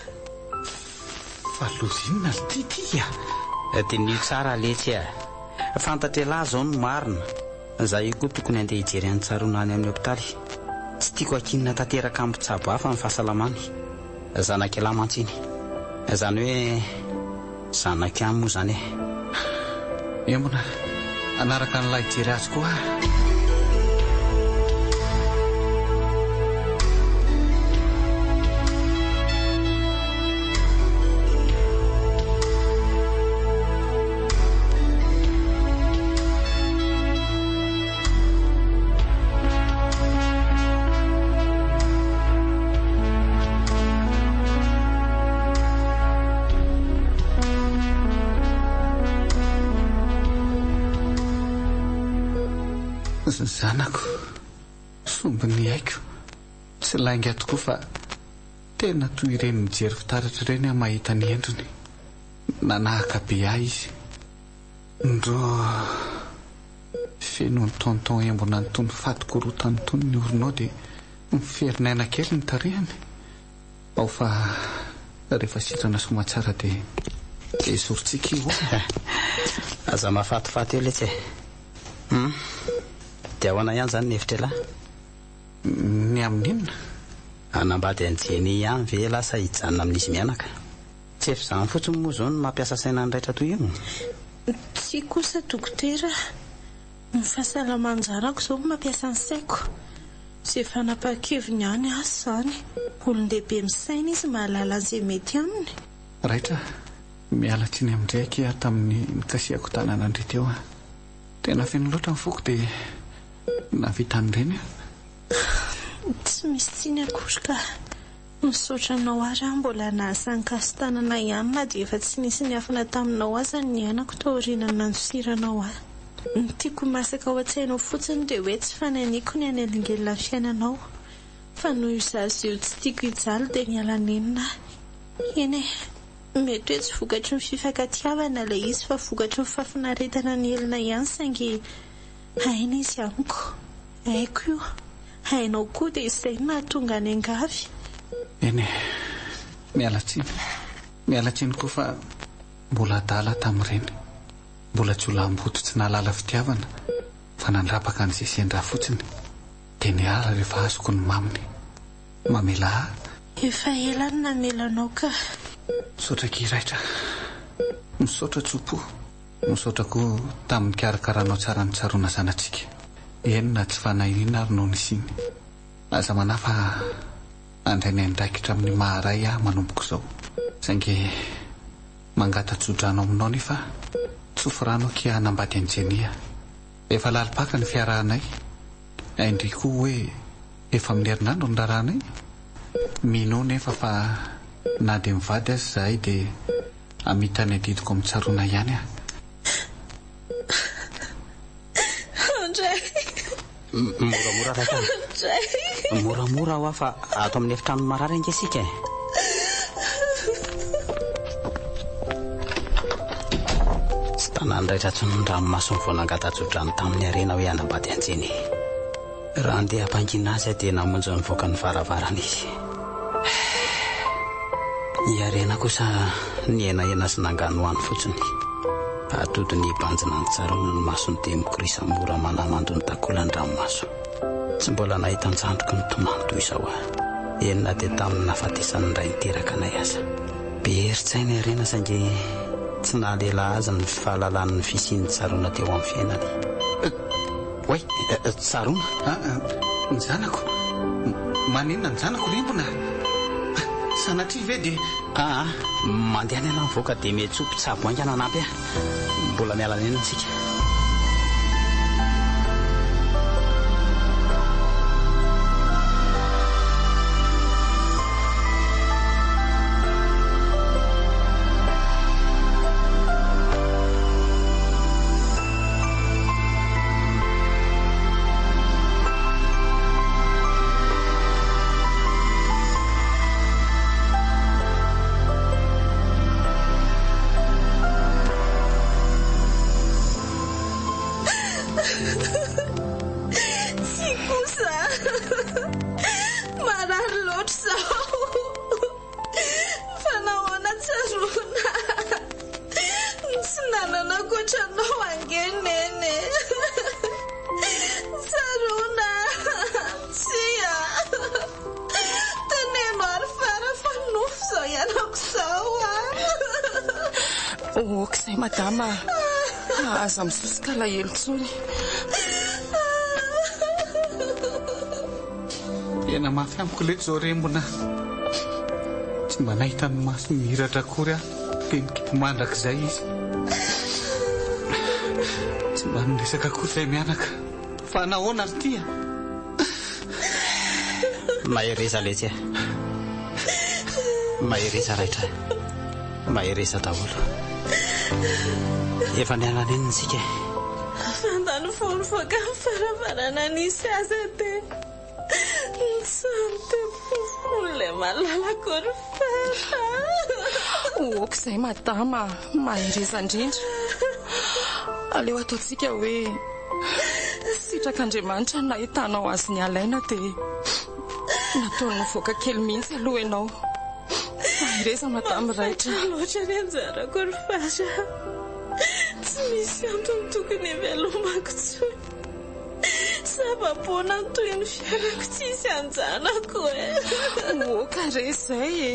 Fa loza inona ry ty ty a! Diniho tsara letsy a! Fantatr'elah zao ny marina. Za io koa tokony handeha hijery an'i Tsaroana any amin'ny hopitaly. Tsy tiako hakinina tanteraka amin'ny mpitsabo hafa ny fahasalamany. Zanak'ialahy mantsy iny. Izany hoe zanako ihany moa izany e. Embona, hanaraka an'ilay hijery azy koa aho. Zanako, sombin'ny aiko, tsy lainga tokoa fa tena toy ireny mijery fitaratra ireny aho mahita ny endriny. Nanahaka be ahy izy. Ndrô feno ny tonton embona an'itony faty korotany itony ny oronao dia miferinaina kely ny tarehiny. Ao fa rehefa sitrana soamatsara dia esorintsika io ô. Aza mahafatifaty eo letsy e. Hum. Dia ahoana ihany izany ny hevitr'ialahy? Ny amin'inona? Hanambady an'i Jenny ihany ve ialahy sa hijanona amin'izy mianaka? Tsy efa izany fotsiny moa izao no mampiasa saina ny raitra toy io? Tsia kosa dokotera a! Ny fahasalaman-janako izao no mampiasa ny saiko. Izay fanapahan-keviny ihany aza izany. Olon-dehibe misaina izy mahalala an'izay mety aminy. Raitra a! Miala tsiny amin-dry aky aho tamin'ny nikasihako tanana an-dry teo a! Tena feno loatra ny foko dia nahavita an'ireny aho. Tsy misy tsiny akory ka! Misaotra anao ary aho mbola nahasahy nikasi-tanana ihany na dia efa tsy nisy niafina taminao aza ny niainako taorian'ny nandosiranao ahy. Ny tiako ho masaka ao an-tsainao fotsiny dia hoe tsy fanahiniako ny hanelingelina ny fiainanao fa noho io zaza io tsy tiako hijaly dia niala nenina aho. Eny e, mety hoe tsy vokatry ny fifankatiavana ilay izy fa vokatry ny fahafinaretana nihelina ihany saingy Aina izy amiko. Haiko io. Hainao koa dia izay no nahatonga ny angavy. Eny e. Miala tsiny. Miala tsiny koa fa mbola adala aho tamin'ireny. Mbola jiolahimboto tsy nahalala fitiavana fa nandrapaka an'izay sendra fotsiny. Dia niala rehefa azoko ny maminy. Mamela ahy. Efa ela no namela anao ka. Misaotra akia Raitra. Misaotra tso-po. Misaotra koa tamin'ny nikarakaranao tsara ny tsaroana zanatsika. Eny na tsy fanahy iniana ary no nisiany. Aza manahy fa handray ny andraikitra amin'ny maha ray ahy manomboka izao. Saingy. Mangata-tsodrano aminao nefa aho. Tsofy rano akia hanambady an'i Jenny a. Efa lalim-paka ny fiarahanay. Hain-dry koa hoe efa amin'ny herinandro ny raharahanay. Minoa nefa fa na dia mivady aza izahay dia hamita ny adidiko amin-tsaroana ihany aho. Andray. Moramora raika. Andray. Moramora hoa fa ato amin'ny efitrano marary ange isika e. Tsy tanan'ny raitra intsony ny ranomasony vao nangata-tsodrano tamin'i Harena hoe hanambady an'i Jenny. Raha handeha hampangina azy aho dia namonjy nivoaka ny varavarana izy. I Harena kosa nihenahena sy nanganohano fotsiny. Atodiny hibanjina ny tsaroana ny masony dia mikorisa mora manamando ny takolany ranomaso. Tsy mbola nahita an-tsandriko nitomany toy izao aho. Eny na dia tamin'ny nahafatesan'ny ray niteraka anay aza. Be herin-tsaina i Harena saingy tsy nahalela azy ny fahalalany ny fisian'ny tsaroana teo amin'ny fiainany. Oay! Tsaroana? Ny zanako? Maninona ny zanako rimbona? Sanatria ve dia. Aa! Mandehana ianao mivoaka dia miantsoa mpitsabo haingana hanampy ahy. Mbola miala nenina isika. Tsia kosa a! Marary loatra izao. Fa nahoana tsaroana Tsy nanana ankoatra anao ange Neny e! Tsaroana Tsia! Teneno ary fara fa nofy izao iainako izao a! Ok izay madama a! Aza misosoka alahelo intsony. Tena mafy amiko letsy zao rembona. Tsy mba nahita ny masony mihiratra akory aho dia nikipy mandrakizay izy. Tsy mba niresaka akory izay mianaka. Fa nahoana ry ty a? Mahereza letsy a. Mahereza raitra. Mahereza daholo. Efa niala nenina isika e. Fantany vao nivoaka ny varavarana nisy azy dia nitsaha nitepofofo malalako ry Fara. Ok izay madama, mahereza indrindra. Aleo ataontsika hoe sitrak'Andriamanitra ny nahitanao azy nialaina dia nataony nivoaka kely mihitsy aloha ianao. Mahereza madame raitra. Mahafaty loatra ny anjarako ry Fara. Tsy misy antony tokony hivelomako intsony. Zava-poana ny tohin'ny fiainako tsisy anjanako e. Oka re izay e.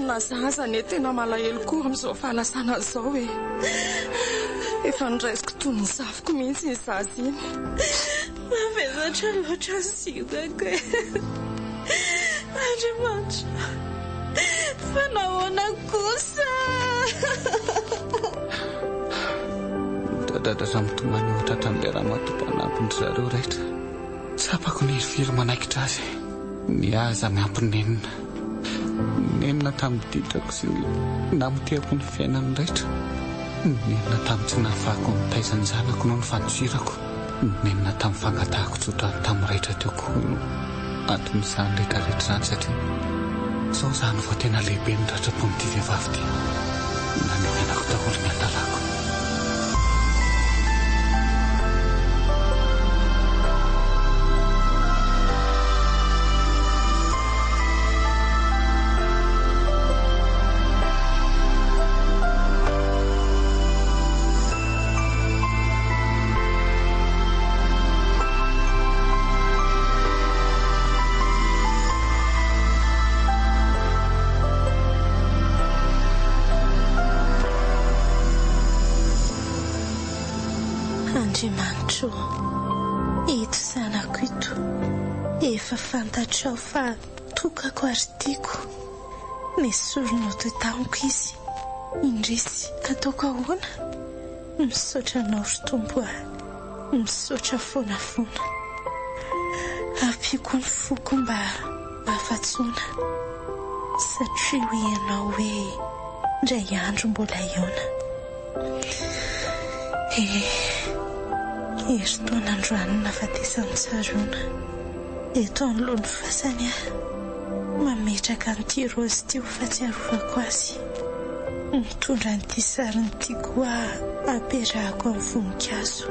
Na za aza anie tena malahelo koa amin'izao fahalasana izao e. Efa noraisiko toy ny zafiko mihitsy iny zaza iny. Mavesatra loatra ny siokako e. Andriamanitra, fa nahoana kosa? Midradradradra mitomany eo an-tratran'ilay ramatoa mpanampy-ndry zareo raitra. Tsapako ny hirifiry manaikitra azy. Ny ahy aza miampy nenina. Nenina tamin'ny ditrako sy ny namotehako ny fiainany raitra. Nenina tamin'ny tsy nahafahako nitaiza ny zanako noho ny fandosirako. Nenina tamin'ny fangatahako tsodrano tamin'ny raitra teo koa no anton'izany rehetra rehetra izany satria izao izany vao tena lehibe ny ratram-pon'ity vehivavy ity. Nanenenako daholo ny hadalako. Andriamanitro ô, ito zanako ito, efa fantatrao fa tokako ary tiako. Nesorinao teo tamiko izy. Indrisy, ataoko ahoana? Misaotra anao ry Tompo a! Misaotra foana foana. Ampiako ny foko mba afa-tsoana. Satria hoy ianao hoe indray andro mbola hihaona. Eh, herintaona androany no nahafatesan'i Tsaroana. Eto anoloan'ny fasany aho, mametraka an'ity raozy ity ho fahatsiarovako azy. Mitondra an'ity sariny ity koa aho hampiarahako amin'ny voninkazo.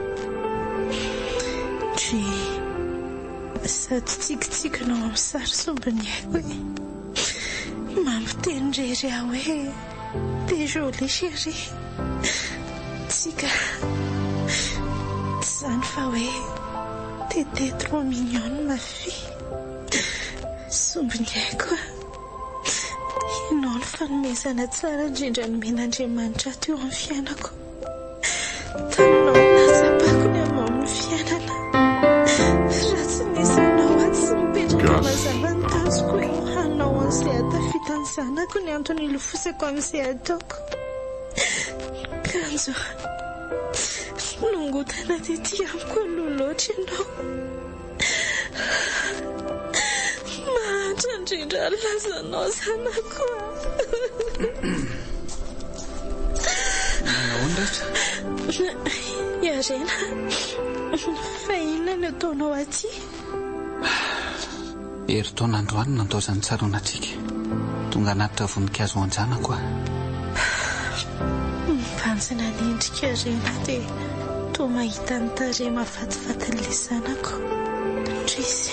Ndry, sady tsikitsikinao amin'ny sary sombin'ny aiko e. Mampiteny irery aho hoe t'es jolie chérie. Tsia ka, tsy izany fa hoe t'étais trop mignonne ma fille. Sombin'ny aiko a. Ianao no fanomezana tsara indrindra nomen'Andriamanitra ahy teo amin'ny fiainako. Taminao no nahatsapako ny hamamin'ny fiainana. Raha tsy nisy anao aho tsy nipetraka mazava ny tanjoko hoe hanao an'izay hahatafita ny zanako ny antony hilofosako amin'izay ataoko. Kanjo nongotana tety amiko aloha loatra ianao. Mahantra indrindra ny lazanao zanako a. Nahoana rehetra? Iarena, fa inona no ataonao aty? Herintaona androany no nandaozan'ny tsaroana antsika. Tonga hanatitra voninkazo ho an-janako aho. Mibanjina ny endrik'i Harena dia toa mahita ny tarehy mahafatifatin'ilay zanako. Indrisy,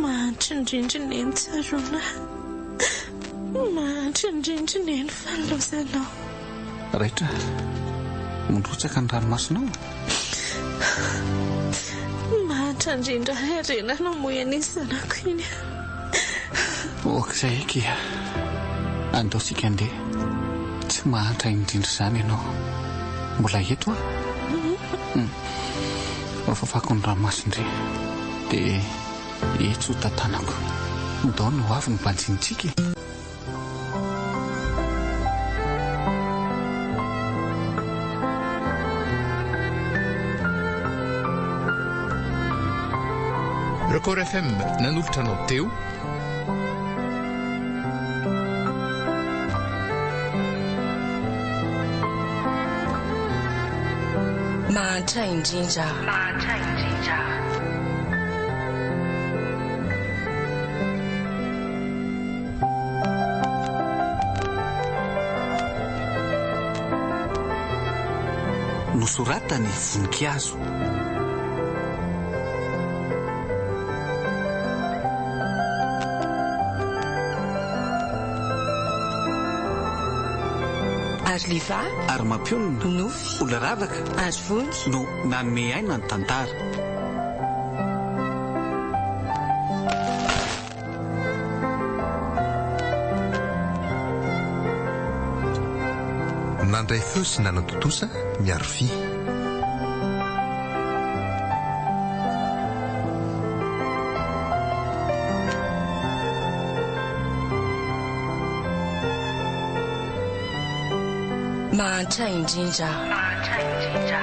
mahantra indrindra i Neny tsaroana. Mahantra indrindra i Neny fa nilaozanao. Raitra, mirotsaka ny ranomasonao? Mahantra indrindra harena namoy an'iny zanako iny. Ok izay akia. Andao isika handeha. Tsy mahantra indrindra izany ianao. Mbola eto aho. Hmm. Fafako ny ranomason-dry. Dia etsy ho tantanako. Ndao ny ho avy no banjinintsika e. Record FM nanolotra anao teo. Mahantra indrindra. Mahantra indrindra. Nosoratany voninkazo. Ary Liva. Ary mampionona. Nofy. Olona ravaka. Ary vony. No nanome aina ny tantara. Nandray feo sy nanatontosa ny Arfi. Mahantra indrindra. Mahantra indrindra.